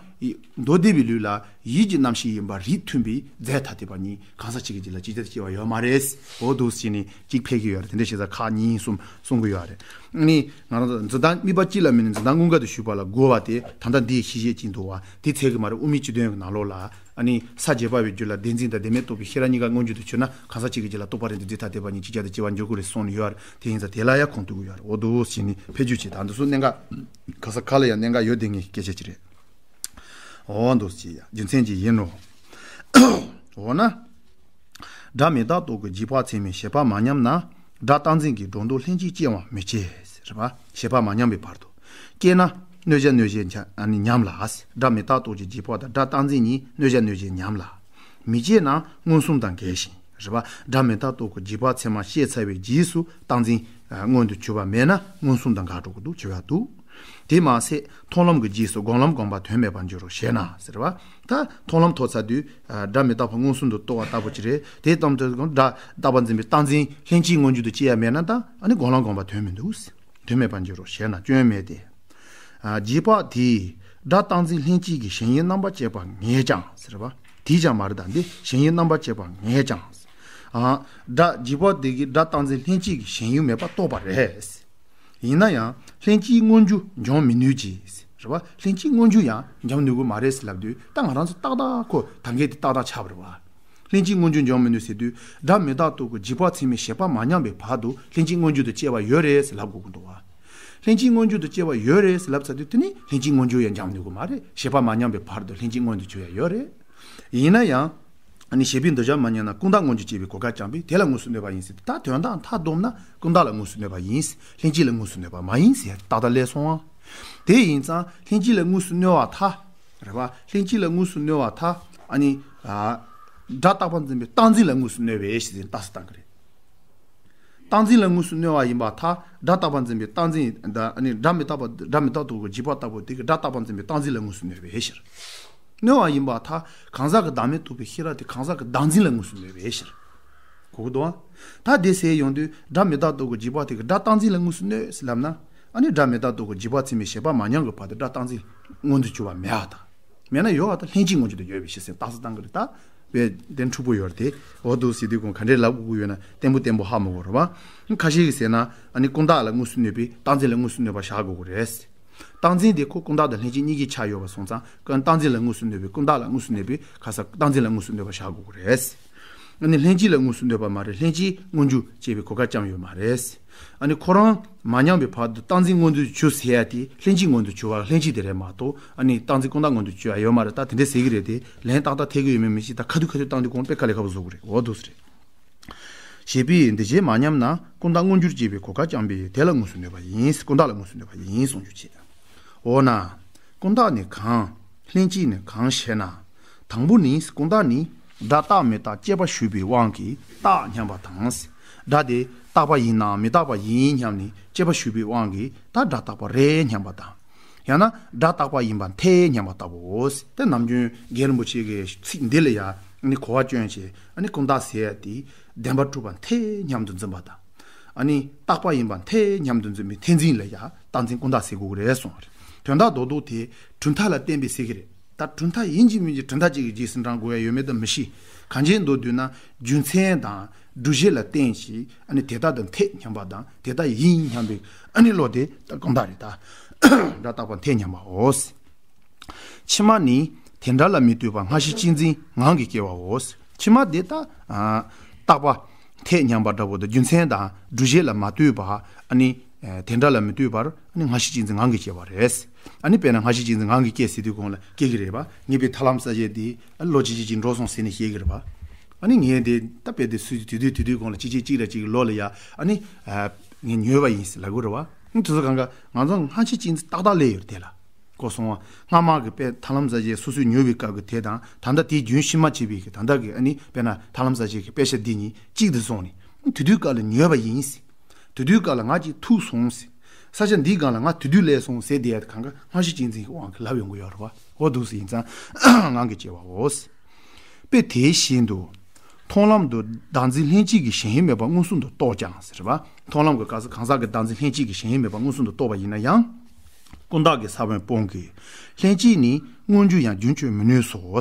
མདོ་སྡེ་པའི་ལུགས་ལ་ཡིད་ཀྱི་རྣམ་ཤེས་ཡིན་པ་རིགས་མཐུན་པའི་རྫས་ཐ་དད་པ་གཉིས་གང་ཟག་གཅིག་གི་རྒྱུད་ལ་ཅིག་ཅར་དུ་སྐྱེ་བ་ཡོད་མ་རེད། འོ་འདུག་སེ་བྱས་ནས་གཅིག་ཕེབས་ཀྱི་ཡོད་རེད། དེ་འདྲ་བྱས་ཙང་ཁག་གཉིས་གསུམ་གསུང་གི་ཡོད་རེད། ཨ་ནི་ང་རང་ཚོ་འཛིན་སྟངས་དམིགས་པ་གཅིག་ལ་དམིགས་ནས་འཛིན་སྟངས་དངོས་འགལ་དུ་ཞུགས་པ་ལ་རྒོལ་བ་དེ་ད་ལྟ་འདིའི་གཞི་བྱེད་ཀྱིན་འདུག་བ། དེ་ཚད་ཀྱི་མ་རེད། དབུ་མའི་སྤྱི་དོན་གྱི་ནང་ལོགས་ལ། ཨ་ནི་ས་བརྒྱད་པ་བའི་རྒྱུད་ལ་བདེན་འཛིན་དང་བདེན་མེད་རྟོགས་པའི་ཤེས་རབ་གཉིས་ཀ་མངོན་གྱུར་དུ་གྱུར་ན་གང་ཟག་གཅིག་གི་རྒྱུད་ལ་རྟོག་པ་རིགས་མཐུན་རྫས་ཐ་དད་པ་གཉིས་ཅིག་ཅར་དུ་སྐྱེ་བར་འགྱུར་གྱི་རེད་གསུངས་ནས་ཡོད་རེད། དེ་ཡིན་ཙང་དེ་ལ་ཡང་ཁུངས་གཏུག་གི་ཡོད་རེད། འོ་འདུག་སེ་བྱས་ནས་ཕེབས་རྒྱུ་བྱས། ད་འདི་ཚོ་གནད་འགག་ག་ས་ག་ལ་ཡང་གནད་འགག་ཡོད་བསྡད་མཁན་གྱི་སྐད་ཆ་ཅིག་རེད། འོ་འདུག་སེ་བྱས་ཡ་རྒྱུ་མཚན་གྱིས་ཡིན་ནོ། འོ་ན། སྒྲ་མི་རྟག་རྟོགས་ཀྱི་རྗེས་དཔག་ཚད་མའི་བྱེད་པ་མ་ཉམས་ན། སྒྲ་རྟག་འཛིན་གྱི་སྒྲོ་འདོགས་ལྷན་ཅིག་སྐྱེ་བ་མི་སྐྱེ། རེད་པ། བྱེད་པ་མ་ཉམས་པའི་བར་དུ། སྐྱེས་ན་གནོད་བྱ་གནོད་བྱེད་ཉམས་ལ། སྒྲ་མི་རྟག་རྟོགས་ཀྱི་རྗེས་དཔག་དང་སྒྲ་རྟག་འཛིན་གཉིས་གནོད་བྱ་གནོད་བྱེད་ཉམས་ལ། མི་སྐྱེ་ན་མངོན་སུམ་དང་འགལ་ཞིང་། རེད་པ། སྒྲ་མི་རྟག་རྟོགས་ཀྱི་རྗེས་དཔག་ཚད་མ་བཤད་ཚར་བའི་རྗེས་སུ་རྟག་འཛིན་མངོན་དུ་གྱུར་པ་མེད་ན་མངོན་སུམ་དང་འགལ་འགྲོ་གི་འདུག་བྱེད་ཡ་འདུག་དེ་མ་ཟད་མཐོང་ལམ་གྱི་རྗེས་སུ་སྒོམ་ལམ་སྒོམ་པ་དོན་མེད་པར་འགྱུར་རོ་ཞེ་ན། ཟེར་བ། ད་མཐོང་ལམ་ཐོབ་ཚར་དུས་སྒྲ་མི་རྟག་པ་མངོན་སུམ་དུ་རྟོགས་པ་ལྟ་བུ་ཅིག་རེད། དེ་ལྟ་བུ་དེ་སྒྲ་རྟག་པ་འཛིན་པའི་རྟག་འཛིན་ལྷན་ཅིག་མངོན་གྱུར་དུ་སྐྱེ་ཡ་མེད་ན་ད་ཨ་ནི་སྒོམ་ལམ་སྒོམ་པ་དོན་མི་འདུག་དོན་མེད་པར་འགྱུར་རོ་ཞེ་ན་སྐྱོན་མེད་དེ། རྗེས་དཔག་དེས་སྒྲ་རྟག་འཛིན་ལྷན་ཅིག་གི་ཞེན་ཡུལ་རྣམ་པར་བཅད་པ་ངེས་ཀྱང་། ཟེར་བ། དེས་ཀྱང་མ་རེད། ད་འདི་ཞེན་ཡུལ་རྣམ་པར་བཅད་པ་ངེས་ཀྱང་། སྒྲ་རྗེས་དཔག་དེ་གིས་སྒྲ་རྟག་འཛིན་ལྷན་ཅིག་གི་ཞེན་ཡུལ་མེད་པར་རྟོགས་པ་རེད། ཡིན་ན་ཡང་ལྷན་ཅིག་མངོན་གྱུར་འབྱུང་མི་ནུས་ཀྱི། རེད་བ། ལྷན་ཅིག་མངོན་གྱུར་ཡང་འབྱུང་ནུས་ཀྱི་མ་རེད་ཟེར་ལབ་དུས་ད་ང་རང་ཚོ་ཏག་ཏག་ཁོ་ད་གིན་དེ་ཏག་ཏག་ཆགས་པ་རེད་བ། ལྷན་ཅིག་མངོན་གྱུར་འབྱུང་མི་ནུས་ཟེར་དུས་སྒྲ་མི་རྟག་རྟོགས་ཀྱི་རྗེས་དཔག་ཚད་མའི་བྱེད་པ་མ་ཉམས་པའི་བར་དུ་ལྷན་ཅིག་མངོན་གྱུར་དུ་སྐྱེ་བ་ཡོད་རེད་ཟེར་ལབ་དགོས་ཀྱི་འདུག་བ། ལྷན་ཅིག་མངོན་གྱུར་དུ་སྐྱེ་བ་ཡོད་རེད་ཟེར་ལབ་ཚར་དུས་དེ་ནི་ལྷན་ཅིག་མངོན་གྱུར་ཡང་འབྱུང་ནུས་ཀྱི་མ་རེད། བྱེད་པ་མ་ཉམས་པའི་བར་དུ་ལྷན་ཅིག་མངོན་དུ་གྱུར་ཡ་ཡོད་རེད། ཡིན་ན་ཡང་། ཨ་ནི་བྱས་པས་འདོད་བྱ་མ་ཉམས་ན་ཀུན་བརྟགས་མངོན་གྱུར་སྐྱེ་བའི་གོ་སྐབས་བཅངས་པས་དེ་ལ་དངོས་སུ་གནོད་པ་ཡིན་ཟེར་ཏེ་ད་དོན་དག་མཐའ་བསྡོམས་ན་ཀུན་བརྟགས་ལ་དངོས་སུ་གནོད་པ་ཡིན། ལྷན་སྐྱེས་ལ་དངོས་སུ་གནོད་པ་མ་ཡིན་ཟེར་ཏག་ཏག་སླེབས་སོང་ཨ། དེ་ཡིན་ཙང་ལྷན་སྐྱེས་ལ་དངོས་སུ་གནོད་པ་ཐ། རེད་བ། ལྷན་སྐྱེས་ལ་དངོས་སུ་གནོད་པ་ཐ། ཨ་ནི། སྒྲ་རྟག་པ་འཛིན་པའི་རྟག་འཛིན་ལ་དངོས་སུ་གནོད་པས་ཞེས་ཟེར་རྟགས་སུ་བཏང་གི་རེད། རྟག་འཛིན་ལ་དངོས་སུ་གནོད་པ་ཡིན་པར་ཐལ། སྒྲ་རྟག་པ་འཛིན་པའི་རྟག་འཛིན་དང་ཨ་ནི་སྒྲ་མི་རྟག་པ་སྒྲ་མི་རྟག་རྟོགས་ཀྱི་རྗེས་དཔག་ལྟ་བུ་དེ་གི་སྒྲ་རྟག་པ་འཛིན་པའི་རྟག་འཛིན་ལ་དངོས་སུ་གནོད་པའི་ཕྱིར། གནོད་པ་ཡིན་པར་ཐལ། གང་ཟག་གི་བདག་མེད་རྟོགས་པའི་ཤེས་རབ་དེ་གང་ཟག་གི་བདག་འཛིན་ལ་དངོས་སུ་གནོད་པའི་ཕྱིར། གོ་གི་འདུག་ཨ། ད་དེ་ཟེར་ཡོང་དུས་སྒྲ་མི་རྟག་རྟོགས་ཀྱི་རྗེས་དཔག་དེ་གི་སྒྲ་རྟག་འཛིན་ལ་དངོས་སུ་གནོད་ཟེར་ལབ་ན། ཨ་ནི་སྒྲ་མི་རྟག་རྟོགས་ཀྱི་རྗེས་དཔག་ཚད་མའི་བྱེད་པ་མ་ཉམས་ཀྱི་བར་དུ་སྒྲ་རྟག་འཛིན་མངོན་དུ་གྱུར་པ་མེད་པ་དང་། མེད་ན་ཡོད་པ་དང་ལྷན་ཅིག་མངོན་གྱུར་དུ་ཡོད་པའི་ཕྱིར་ཟེར་རྟགས་སུ་བཏང་གི་རེད་ད། བས་དེ་འཁྲུག་པོ་ཡོད་རེད་དེ། འོ་འདུག་ཟེར་དུས་ཀུན་ག་འདྲས་ལབ་དགོས་ཀྱི་ཡོད་ན་བརྟན་པོ་བརྟན་པོ་ཧ་མ་གོ་རེད་བ། ཁ་ཤས་ཀྱིས་ཟེར་ན་ཨ་ནི་ཀུན་བརྟགས་ལ་དངོས་སུ་གནོད་པས་རྟག་འཛིན་ལ་དངོས་སུ་གནོད་པ་བཞག་དགོས་ཀྱི་རེད། རྟག་འཛིན་དེ་ཁོ་ཀུན་བརྟགས་དང་ལྷན་སྐྱེས་གཉིས་ཀྱི་ཆ་ཡོད་པ་སོང་ཙང་ཀུན་རྟག་འཛིན་ལ་དངོས་སུ་གནོད་པས་ཀུན་བརྟགས་ལ་དངོས་སུ་གནོད་པས་ཁ་ས་རྟག་འཛིན་ལ་དངོས་སུ་གནོད་པ་བཞག་དགོས་ཀྱི་རེད། ཨ་ནི་ལྷན་སྐྱེས་ལ་དངོས་སུ་གནོད་པ་མ་རེད། ལྷན་སྐྱེས་མངོན་གྱུར་སྐྱེ་བའི་གོ་སྐབས་ཅང་ཡོད་མ་རེད། ཨ་ནི་ཁོ་རང་མ་ཉམས་པའི་བར་དུ་རྟག་འཛིན་མངོན་དུ་གྱུར་ཟེར་ཡ་དེ་ལྷན་སྐྱེས་མངོན་དུ་གྱུར་བ་ལྷན་སྐྱེས་དེ་རེད་མ་གཏོགས་ཨ་ནི་རྟག་འཛིན་ཀུན་བརྟགས་མངོན་དུ་གྱུར་ཡ་ཡོད་མ་རེད། ད་དེ་འདྲས་ཟེར་གྱི་རེད་དེ་ལན་ཏག་ཏག་ཐེབས་ཀྱི་ཡོད་མེད་མི་ཤེས། ད་ཁ་ཐུག་ཁ་ཐུག་བཏང་དུས་གོང་དཔེ་དཀའ་ལས་ཁག་པོ་བཟོ་གི་རེད། འོ་འདུག་སེ་རེད། ཞེས་པས་འདི་བྱེད་མ་ཉམས་ན་ཀུན་བརྟགས་མངོན་གྱུར་སྐྱེ་བའི་གོ་སྐབས་ཀྱང་པས་དེ་ལ་དངོས་སུ་གནོད་པ་ཡིན། ཀུན་བརྟགས་ལ་དངོས་སུ་གནོད་པ་ཡིན་གསུངས་རྒྱུ་བྱེད། འོ་ན། ཀུན་བརྟགས་ནི་གང་། ལྷན་སྐྱེས་ནི་གང་ཞེ་ན། དང་པོ་ནི་ཀུན་བརྟགས་ནི་སྒྲ་རྟག་མི་རྟག་དཔྱད་པ་ཞུགས་པའི་དབང་གིས་རྟག་སྙམ་པ་དང་། སྒྲ་དེ་རྟག་པ་ཡིན་ནམ་མི་རྟག་པ་ཡིན་སྙམ་ནས་དཔྱད་པ་ཞུགས་པའི་དབང་གིས་ད་སྒྲ་རྟག་པ་རེད་སྙམ་པ་དང་། ཡང་ན་སྒྲ་རྟག་པ་ཡིན་པར་ཐལ་སྙམ་པ་ལྟ་བུའོ། དེ་ནམ་རྒྱུན་རྒན་རིན་པོ་ཆེ་གིས་ཚིག་འདི་ལ་ཡང་ནི་གོ་བ་སྐྱོན་བྱས་ནི་ཀུན་བརྟགས་ཟེར་ཡ་དེ་བདེན་པར་གྲུབ་པར་ཐལ་སྙམ་དུ་འཛིན་པ་དང་། ཨ་ནི་རྟག་པ་ཡིན་པ་འཐད་སྙམ་དུ་འཛིན་པའི་མཐར་འཛིན་ལ་ཡང་རྟག་འཛིན་ཀུན་བརྟགས་ཟེར་དགོས་ཀྱི་རེད་གསུངས་པ་རེད། དོན་དག་རྡོག་རྡོག་དེ་གྲུབ་མཐའ་ལ་བརྟེན་པའི་ཟེར་གྱི་རེད། ད་གྲུབ་མཐའ་ཡིན་གཅིག་མིན་གཅིག་གྲུབ་མཐའ་གཅིག་གི་རྗེས་སུ་འབྲང་དགོས་ཡ་ཡོད་མེད་དུ་མི་ཤེས། གང་ཅིའི་འདུག་ཟེར་ན། རྒྱུ་མཚན་དང་སྒྲུབ་བྱེད་ལ་བརྟེན་ཞིང་ཨ་ནི་དེ་ལྟར་དུ་འཐད་སྙམ་པ་དང་དེ་ལྟར་ཡིན་སྙམ་པའི་ཨ་ནི་བློ་དེ་ད་ཀུན་བརྟགས་རེད། ད་སྒྲ་རྟག་པ་འཐད་སྙམ་པའོ། ཕྱི་མ་ནི་དེ་འདྲ་ལ་མི་ལྟོས་པར་སྔ་ཕྱི་གཅིག་འཛིན་ངང་གིས་སྐྱེ་བའོ། ཕྱི་མ་དེ་ད་ཨ་རྟག་པ་འཐད་སྙམ་པ་འདྲ་པོ་དང་རྒྱུ་མཚན་དང་སྒྲུབ་བྱེད་ལ་མ་ལྟོས་པར་ཨ་ནི་དེ་འདྲ་ལ་མི་ལྟོས་པར་ཨ་ནི་སྔ་ཕྱི་གཅིག་འཛིན་ངང་གིས་སྐྱེ་བ་རེད། ཨ་ནི་དཔེར་ན་སྔ་ཕྱི་གཅིག་འཛིན་ངང་གིས་སྐྱེ་ཟེར་དུས་གོང་ལ་སྐྱེ་གི་རེད་པ། ངེས་པའི་ཐར་ལམ་གསལ་བྱེད་དེ་ལོ་གཅིག་གཅིག་གཅིག་འགྲོ་སོང་ཟེར་ནས་བཤད་གི་རེད་པ། ཨ་ནི་ངས་དེ་ད་དཔེ་དེ་སུས་དུས་དུས་དུས་དུས་གོང་ལ་གཅིག་གཅིག་གཅིག་ར་གཅིག་ལོ་ལ་ཡ་ཨ་ནི་ངས་ཉོས་པ་ཡིན་ཟེར་ལབ་གི་རེད་པ། ཨ་ནི་དུས་ཚོད་གང་ག་ང་ཚོ་སྔ་ཕྱི་གཅིག་འཛིན་ཏག་ཏག་སླེབས་ཡོད་རེད་དེ་ལ། གོ་སོང་བ། སྔ་མ་གི་དཔེ་ཐར་ལམ་གསལ་བྱེད་སོ་སོས་ཉོས་པའི་སྐབས་ཀྱི་དེ་དང་ད་ལྟ་དེའི་རྒྱུན་ཕྱི་མ་བྱས་པའི་གི་ད་ལྟ་གི་ཨ་ནི་དཔེར་ན་ཐར་ལམ་གསལ་བྱེད་ཀྱི་དཔེ་ཆ་འདི་གཉིས་གཅིག་ཏུ་སོང་ནས་དུས་དུས་སྐབས་ལ་ཉོས་པ་ཡིན་ཟེར། དུས་དུས་སྐབས་ལ་ང་གཅིག་ཐུག་སོང་ཟེར། ས་ཆ་འདིའི་སྒང་ལ་ང་དུས་དུས་སླེབས་སོང་ཟེར་དེ་ཡ་གང་ག་སྔ་ཕྱི་གཅིག་འཛིན་གྱི་དབང་གིས་ལབ་ཡོང་གི་ཡོད་རེད་པ། འོ་འདུག་སེ་ཡིན་ཙང་ངང་གིས་སྐྱེ་བའོ། དཔེ་དེ་བཞིན་དུ། མཐོང་ལམ་དུ་བདག་འཛིན་ལྷན་སྐྱེས་ཀྱི་ཞེན་ཡུལ་མེད་པ་མངོན་སུམ་དུ་རྟོགས་ཀྱང་ཟེར་བ། མཐོང་ལམ་གྱི་སྐབས་སུ་གང་ཟག་གི་བདག་འཛིན་ལྷན་སྐྱེས་ཀྱི་ཞེན་ཡུལ་མེད་པ་མངོན་སུམ་དུ་རྟོགས་པ་ཡིན་ན་ཡང་། ཀུན་བརྟགས་ཀྱི་ས་བོན་སྤོང་གི། ལྷན་སྐྱེས་ནི་མངོན་རྒྱུ་ཡང་རྒྱུན་གཅོད་མི་ནུས་སོ།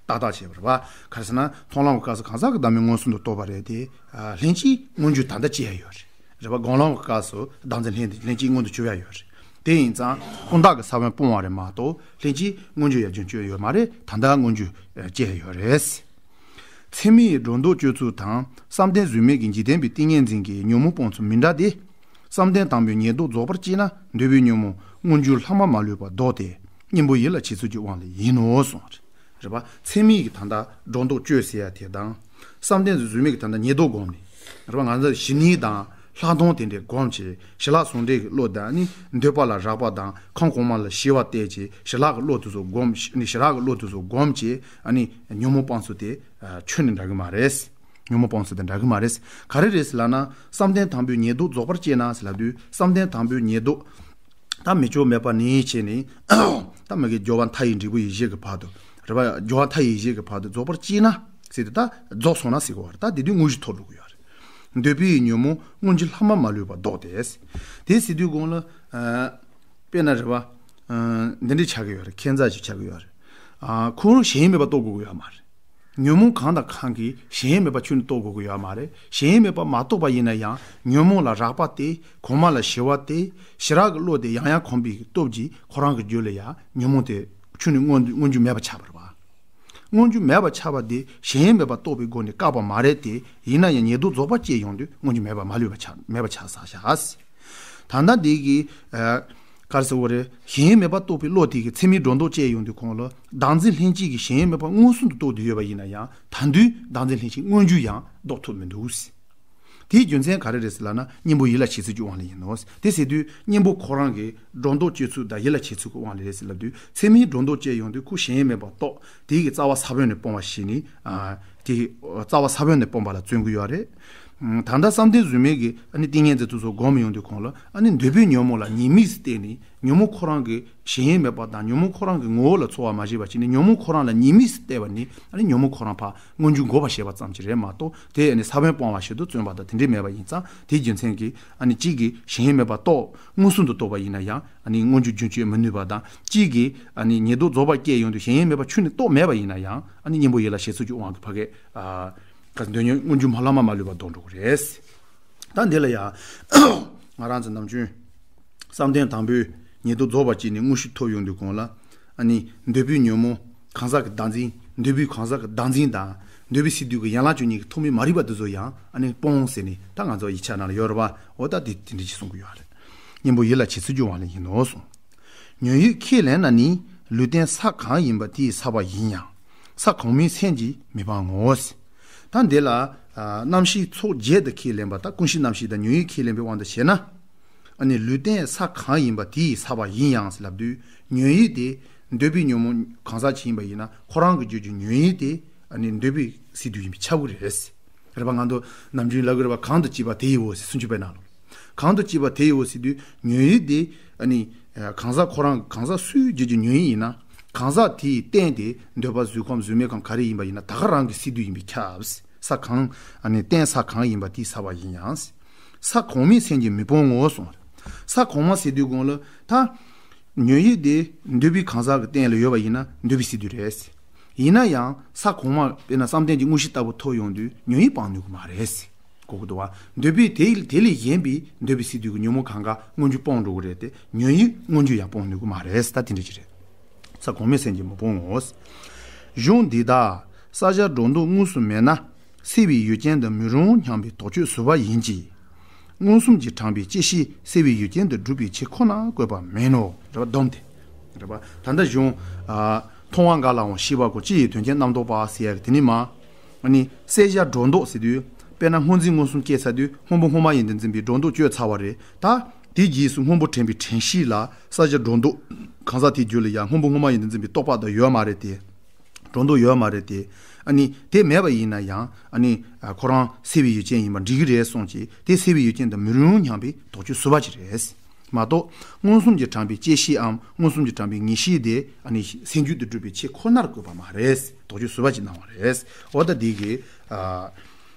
ཏག་ཏག་བྱས་པ་རེད་པ། ག་རེ་ཟེར་ན་མཐོང་ལམ་གྱི་སྐབས་སུ་གང་ཟག་གི་བདག་མེད་མངོན་སུམ་དུ་རྟོགས་པ་རེད་དེ། ལྷན་སྐྱེས་མངོན་རྒྱུ་ད་ལྟ་ཅི་ཡང་ཡོད་རེད། རེད་པ། སྒོམ་ལམ་གྱི་སྐབས་སུ་བདག་འཛིན་ལྷན་ལྷན་སྐྱེས་མངོན་དུ་གྱུར་ཡ་ཡོད་རེད། དེ་ཡིན་ཙང་ཀུན་བརྟགས་ཀྱི་ས་བོན་སྤོང་བ་རེད་མ་གཏོགས་ལྷན་སྐྱེས་མངོན་རྒྱུ་ཡང་རྒྱུན་གཅོད་ཡོད་མ་རེད། ད་ལྟ་མངོན་རྒྱུ་ཅི་ཡང་ཡོད་རེད། ཚད་མའི་སྒྲོ་འདོགས་གཅོད་ཚུལ་དང་བསམ་གཏན་གཟུགས་མེད་ཀྱི་འཇིག་རྟེན་པའི་ཏིང་ངེ་འཛིན་གྱི་ཉོན་མོངས་སྤོང་ཚུལ་མི་འདྲ་སྟེ། བསམ་གཏན་དང་པོའི་ཉེར་བསྡོགས་རྫོགས་པར་བྱས་ན་འདོད་པའི་ཉོན་མོངས་མངོན་རྒྱུ་ལྷག་མ་མ་ལུས་པ་ལྡོག་སྟེ་གཉེན་པོ་ཡིད་ལ་བྱེད་ཚུལ་གྱི་དབང་ལས་ཡིན་ནོ་གསུངས། རེད་པ། ཚད་མའི་གི་ད་ལྟ་སྒྲོ་འདོགས་གཅོད་ཟེར་ཡ་དེ་དང་། བསམ་གཏན་གཟུགས་མེད་ཀྱི་ད་ལྟ་ཉེར་བསྡོགས་སྒོམ་ནས། རེད་པ། ང་ཚོ་ཞི་གནས་དང་ལྷག་མཐོང་དེ་འདྲའི་སྒོམ་བྱས་ཞི་ལྷག་ཟུང་འབྲེལ་གྱི་བློ་དང་ནི་འདོད་པ་ལ་རག་པ་དང་ཁམས་གོང་མ་ལ་ཞི་བ་བསྟེན་བྱས་ཞི་ལྷག་གི་བློ་དེ་ཚོ་སྒོམ་ནི་ཞི་ལྷག་གི་བློ་དེ་ཚོ་སྒོམ་བྱས་ཨ་ནི་ཉོན་མོངས་སྤང་ཚུལ་དེ་ཆོས་ནི་འདྲ་གི་མ་རེད། ཉོན་མོངས་སྤོང་ཚུལ་དེ་འདྲ་གི་མ་རེད། ག་རེ་རེད་ཟེར་ལབ་ན་བསམ་གཏན་དང་པོའི་ཉེར་བསྡོགས་རྫོགས་པར་བྱས་ན་ཟེར་ལབ་དུས་བསམ་གཏན་དང་པོའི་ཉེར་བསྡོགས། ད་མི་ལྕོགས་མེད་པ་ནས་བྱས་ནས། ད་མི་དགེ་སྦྱོར་བ་མཐའ་ཡས་འབྲས་བུ་ཡེ་ཤེས་ཀྱི་བར་དུ། རེད་པ། སྦྱོར་བ་མཐའ་ཡས་ཡེ་ཤེས་ཀྱི་བར་དུ་རྫོགས་པར་བྱས་ན། ཟེར་དུས་ད་རྫོགས་སོང་ན་ཟེར་གོ་བ་རེད། ད་དེ་དུས་དངོས་གཞི་ཐོབ་འགྲོ་གི་ཡོད་རེད། འདོད་པའི་ཉོན་མོངས་མངོན་རྒྱུ་ལྷག་མ་མ་ལུས་པ་ལྡོག་སྟེ། དེ་ཟེར་དུས་གོང་ལ། དཔེར་ན་རེད་པ། འདི་འདྲ་ཆགས་ཀྱི་ཡོད་རེད། ཁྱད་མཚར་ཞིག་ཆགས་ཀྱི་ཡོད་རེད། ཁོ་རང་ཞེན་ཡུལ་མེད་པ་རྟོགས་དགོས་ཀྱི་ཡོད་མ་རེད། ཉོན་མོངས་གང་དང་གང་གིས་ཞེན་ཡུལ་མེད་པ་ཁྱོན་ནས་རྟོགས་དགོས་ཀྱི་ཡོད་མ་རེད། ཞེན་ཡུལ་མེད་པ་མ་རྟོགས་པ་ཡིན་ན་ཡང་ཉོན་མོངས་ལ་རག་པ་སྟེ་གོང་མ་ལ་ཞི་བ་སྟེ་ཞི་རག་གི་བློ་དེ་ཡང་ཡང་གོམས་པའི་སྟོབས་ཀྱིས་ཁོ་རང་གི་རྒྱུད་ལ་ཡང་ཉོན་མོངས་དེ་ཁྱོན་ནས་མངོན་མངོན་རྒྱུ་མེད་པ་ཆགས་པ་རེད་པ། མངོན་རྒྱུ་མེད་པ་ཆགས་པ་དེ་ཞེན་ཡུལ་མེད་པ་རྟོགས་པའི་སྒོ་ནས་བཀག་པ་མ་རེད་དེ། ཡིན་ན་ཡང་ཉེར་བསྡོགས་རྫོགས་པ་སྐྱེས་ཡོང་དུས་མངོན་རྒྱུ་མེད་པ་མ་ལུས་པ་ཆགས་མེད་པ་ཆགས་ས་ཤག་ད་ལྟ་འདི་གི། ཨ། ག་རེ་ཟེར་དགོས་རེད། ཞེན་ཡུལ་མེད་པ་རྟོགས་པའི་བློ་དེ་གི་ཚད་མའི་སྒྲོ་འདོགས་བཅད་ཡོང་དུས་གོང་ལ་བདག་འཛིན་ལྷན་སྐྱེས་ཀྱི་ཞེན་ཡུལ་མེད་པ་མངོན་སུམ་དུ་རྟོགས་བསྡད་ཡོད་པ་ཡིན་ན་ཡང་ད་དུང་བདག་འཛིན་ལྷན་སྐྱེས་མངོན་རྒྱུ་ཡང་རྟོགས་ཐུབ་མི་འདུག་དེའི་རྒྱུ་མཚན་ག་རེ་རེད་ཟེར་ལབ་ན་གཉེན་པོ་ཡིད་ལ་བྱེད་ཚུལ་གྱི་དབང་ལས་ཡིན་ནོ། དེ་ཟེར་དུས་གཉེན་པོ་ཁོ་རང་གི་སྒྲོ་འདོགས་གཅོད་ཚུལ་དང་ཡིད་ལ་བྱེད་ཚུལ་གྱི་དབང་ལས་རེད་ཟེར་ལབ་དུས་ཚད་མའི་སྒྲོ་འདོགས་བཅད་ཡོང་དུས་ཁོ་ཞེན་ཡུལ་མེད་པ་རྟོགས་དེ་གི་རྩ་བ་ས་བོན་ནས་སྤོང་བ་ཞིག་ནི། ཨ། དེ་རྩ་བ་ས་བོན་ནས་སྤོང་བ་ལ་བརྩོན་གྱི་ཡོད་རེད། ད་ལྟ་བསམ་གཏན་གཟུགས་མེད་ཀྱི་ཨ་ནི་ཏིང་ངེ་འཛིན་དེ་ཚོ་སྒོམ་ཡོང་དུས་གོང་ལ་ཨ་ནི་འདོད་པའི་ཉོན་མོངས་ལ་ཉེས་དམིགས་སུ་བལྟས་ནས་ཉོན་མོངས་ཁོ་རང་གི་ཞེན་ཡུལ་མེད་པ་དང་ཉོན་མོངས་ཁོ་རང་གི་ངོ་བོ་ལ་ཚོར་བ་མ་བྱས་པ་བྱས་ནས་ཉོན་མོངས་ཁོ་རང་ལ་ཉེས་དམིགས་སུ་བལྟས་པ་ནི་ཨ་ནི་ཉོན་མོངས་ཁོ་རང་ཕར་མངོན་རྒྱུ་འགོག་པར་བྱེད་པ་ཙམ་ཅིག་རེད་མ་གཏོགས་དེ་ཨ་ནི་ས་བོན་སྤོང་བ་ཞིག་ཏུ་བརྩོན་པ་དང་དེ་འདྲས་མེད་པ་ཡིན་ཙང་དེའི་རྒྱུ་མཚན་གྱིས་ཨ་ནི་གཅིག་གིས་ཞེན་ཡུལ་མེད་པ་རྟོགས་མངོན་སུམ་དུ་རྟོགས་པ་ཡིན་ན་ཡང་ཨ་ནི་མངོན་རྒྱུ་རྒྱུན་གཅོད་མི་ནུས་པ་དང་གཅིག་གིས་ཨ་ནི་ཉེར་བསྡོགས་རྫོགས་པ་སྐྱེས་ཡོང་དུས་ཞེན་ཡུལ་མེད་པ་ཁྱོན་ནས་རྟོགས་མེད་པ་ཡིན་ན་ཡང་ཨ་ནི་གཉེན་པོ་ཡིད་ལ་བྱེད་ཚུལ་གྱི་དབང་གིས་ཕ་གི། ཨ། ག་འདོད་ཉོན་མངོན་རྒྱུ་མ་ལྷག་མ་མ་ལུས་པ་ལྡོག་འགྲོ་གི་རེད། ད་འདི་ལ་ཡང་ང་རང་ཚོ་ནམ་རྒྱུན་བསམ་གཏན་དང་པོའི་ཉེར་བསྡོགས་རྫོགས་པར་བྱས་ནས་དངོས་གཞི་ཐོབ་ཡོང་དུས་གོང་ལ་ཨ་ནི་འདོད་པའི་ཉོན་མོངས་གང་ཟག་གི་བདག་འཛིན་འདོད་པའི་གང་ཟག་གི་བདག་འཛིན་དང་འདོད་པའི་སས་བསྡུས་ཀྱི་ཡན་ལག་བཅུ་གཉིས་ཀྱི་ཐོག་མའི་མ་རིག་པ་འདི་ཚོ་ཡང་ཨ་ནི་སྤོང་ཟེར་ནས་ད་ང་ཚོ་ཡིག་ཆ་ནང་ལ་ཡོད་རེད་པ། འོ་ད་འདི་དེ་འདྲ་ཞིག་གསུང་གི་ཡོད་རེད། གཉེན་པོ་ཡིད་ལ་བྱེད་ཚུལ་གྱི་དབང་ལས་ཡིན་ནོ་གསུངས། ཉོན་ཡིད་ཁས་ལེན་ན་ནི་ལུས་རྟེན་ས་གང་ཡིན་པ་དེའི་ས་པ་ཡིན་ཡང་ས་གོང་མའི་སེམས་ཀྱིས་མི་སྤང་ངོ་། ད་འདི་ལ་ཨ་རྣམ་ཤེས་ཚོགས་བརྒྱད་དུ་ཁས་ལེན་པ་དང་ཀུན་གཞི་རྣམ་ཤེས་དང་ཉོན་ཡིད་ཁས་ལེན་པའི་དབང་དུ་བྱས་ན། ཨ་ནི་ལུས་རྟེན་ས་གང་ཡིན་པ་དེའི་ས་པ་ཡིན་ཡང་ཟེར་ལབ་དུས་ཉོན་ཡིད་དེ་འདོད་པའི་ཉོན་མོངས་གང་ཟག་ཅིག་ཡིན་པ་ཡིན་ན་ཁོ་རང་གི་རྒྱུད་ཀྱི་ཉོན་ཡིད་དེ་ཨ་ནི་འདོད་པའི་སས་བསྡུས་ཡིན་པས་ཁྱབ་ཀྱི་རེད། རེད་པ། ང་ཚོ་ནམ་རྒྱུན་ལབ་ཀྱི་རེད་པ། གང་དུ་སྐྱེས་པ་དེ་ཡིའོ་ཟེར་སུམ་ཅུ་པའི་ནང་ལ། གང་དུ་སྐྱེས་པ་དེ་ཡིའོ་ཟེར་དུས་ཉོན་ཡིད་དེ་ཨ་ནི་གང་ཟག་ཁོ་རང་གང་ཟག་སུའི་རྒྱུད་ཀྱི་ཉོན་ཡིད་ཡིན་ན་གང་ཟག་དེའི་རྟེན་དེ་འདོད་པ་གཟུགས་ཁམས་གཟུགས་མེད་ཁམས་ག་རེ་ཡིན་པ་ཡིན་ན་ད་ག་རང་གི་སས་བསྡུས་ཡིན་པས་ཁྱབ། ས་གང་ཨ་ནི་རྟེན་ས་གང་ཡིན་པ་དེའི་ས་པ་ཡིན་ཡང་། ས་གོང་མའི་སེམས་ཀྱིས་མི་སྤོང་ངོ་གསུངས། ས་གོང་མ་ཟེར་དུས་གོང་ལ་ད། ཉོན་ཡིད་དེ་འདོད་པའི་གང་ཟག་གི་སྟེང་ལ་ཡོད་པ་ཡིན་ན་འདོད་པའི་སི་ཏུ་རེད། ཡིན་ན་ཡང་ས་གོང་མ་དཔེར་ན་བསམ་གཏན་གྱི་དངོས་གཞི་ལྟ་བུ་ཐོབ་ཡོང་དུས་ཉོན་ཡིད་སྤང་ནུས་ཀྱི་མ་རེད། གོ་གི་འདུག་བ། འདོད་པའི་དེ་དེ་ལས་གཞན་པའི་འདོད་པའི་སི་ཏུ་གི་ཉོན་མོངས་གང་ག་མངོན་གྱུར་སྤོང་འགྲོ་གི་རེད་དེ། ཉོན་ཡིད་མངོན་གྱུར་ཡང་སྤོང་ནུས་ཀྱི་མ་རེད། ད་དེ་འདྲ་ཅིག་རེད། ས་གོང་མའི་སེམས་ཀྱིས་མི་སྤོང་ངོ་། གཞུང་འདི་དག་བསལ་བྱ་སྒྲོ་འདོགས་དངོས་སུ་མེད་ན། སེལ་བའི་ཡུལ་ཅན་དང་མི་རུང་སྙམ་པའི་དོགས་གཅོད་ཟུར་པ་ཡིན་གྱི། མངོན་སུམ་གྱིས་དྲངས་པའི་བཅད་ཤེས་སེལ་བའི་ཡུལ་ཅན་དུ་སྒྲུབ་པའི་ཆེད་ཁོ་ན་བཀོད་པ་མིན་ནོ། རེད་བ། སྡོམ་སྟེ། རེད་བ། ད་ལྟ་གཞུང་། ཨ། མཐོང་བ་འགའ་ལའང་ཤེས་པ་གོ། ཅི་ཡི་དོན་ཅན་རྣམ་རྟོག་པ་ཟེར་ཡ་གི་དེ་ནི་མ། ཨ་ནི་བསལ་བྱ་སྒྲོ་འདོགས་ཟེར་དུས། དཔེར་ན་སྔོ་འཛིན་མངོན་སུམ་སྐྱེས་ཚར་དུས་སྔོན་པོ་སྔོན་མ་ཡིན་དུ་འཛིན་པའི་སྒྲོ་འདོགས་གཅོད་ཚར་བ་རེད། ད་དེའི་རྗེས་སུ་སྔོན་པོ་དྲན་པའི་དྲན་ཤེས་ལ་བསལ་བྱ་སྒྲོ་འདོགས། གང་ཟག་དེའི་རྒྱུད་ལ་ཡང་སྔོན་པོ་སྔོན་མ་ཡིན་དུ་འཛིན་པའི་རྟོག་པ་དང་ཡོད་མ་རེད་དེ། སྒྲོ་འདོགས་ཡོད་མ་རེད་དེ། ཨ་ནི་དེ་མེད་པ་ཡིན་ན་ཡང་ཨ་ནི་ཁོ་རང་སེལ་བའི་ཡུལ་ཅན་ཡིན་པ་འགྲིག་གི་རེད་གསུངས་ཀྱི། དེ་སེལ་བའི་ཡུལ་ཅན་དུ་མི་རུང་སྙམ་པའི་དོགས་གཅོད་ཟུར་པ་ཅིག་རེད། མ་གཏོགས་མངོན་སུམ་གྱིས་དྲངས་པའི་བཅད་ཤེས་འམ་མངོན་སུམ་གྱིས་དྲངས་པའི་ངེས་ཤེས་དེ་ཨ་ནི་སེམས་རྒྱུད་དུ་གྲུབ་པའི་ཆེད་ཁོ་ནར་བཀོད་པ་མ་རེད། དོགས་གཅོད་ཟུར་པ་ཅིག་གནང་བ་རེད། འོ་ད་འདི་གི། ཨ།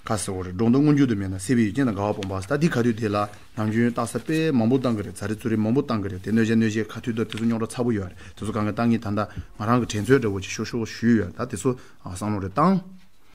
ཁ་སེ་བོ་རེད། སྒྲོ་འདོགས་མངོན་གྱུར་དུ་མེད་ན་སེལ་བའི་ཡུལ་ཅན་དང་འགལ་བ་སྤོང་བ། ད་འདི་ག་དུས་དེ་ལ་ནམ་རྒྱུན་རྟགས་གསལ་དཔེ་མང་པོ་བཏང་གི་རེད། ཛ་རེ་ཙུ་རེ་མང་པོ་བཏང་གི་རེད་དེ། གནོད་བྱ་གནོད་བྱེད་ཁ་ཐུག་དང་དེ་ཚོ་རྙོག་དྲ་ཚ་པོ་ཡོད་རེད། དེ་ཚོ་གང་ག་བཏང་གི། ད་ལྟ་ང་རང་གི་དྲན་ཚོད་འདྲ་བོ་ཅིག་ཤོག་ཤོག་ཞུས་ཡོད། ད་དེ་ཚོ་བསམ་བློ་རེ་བཏང་།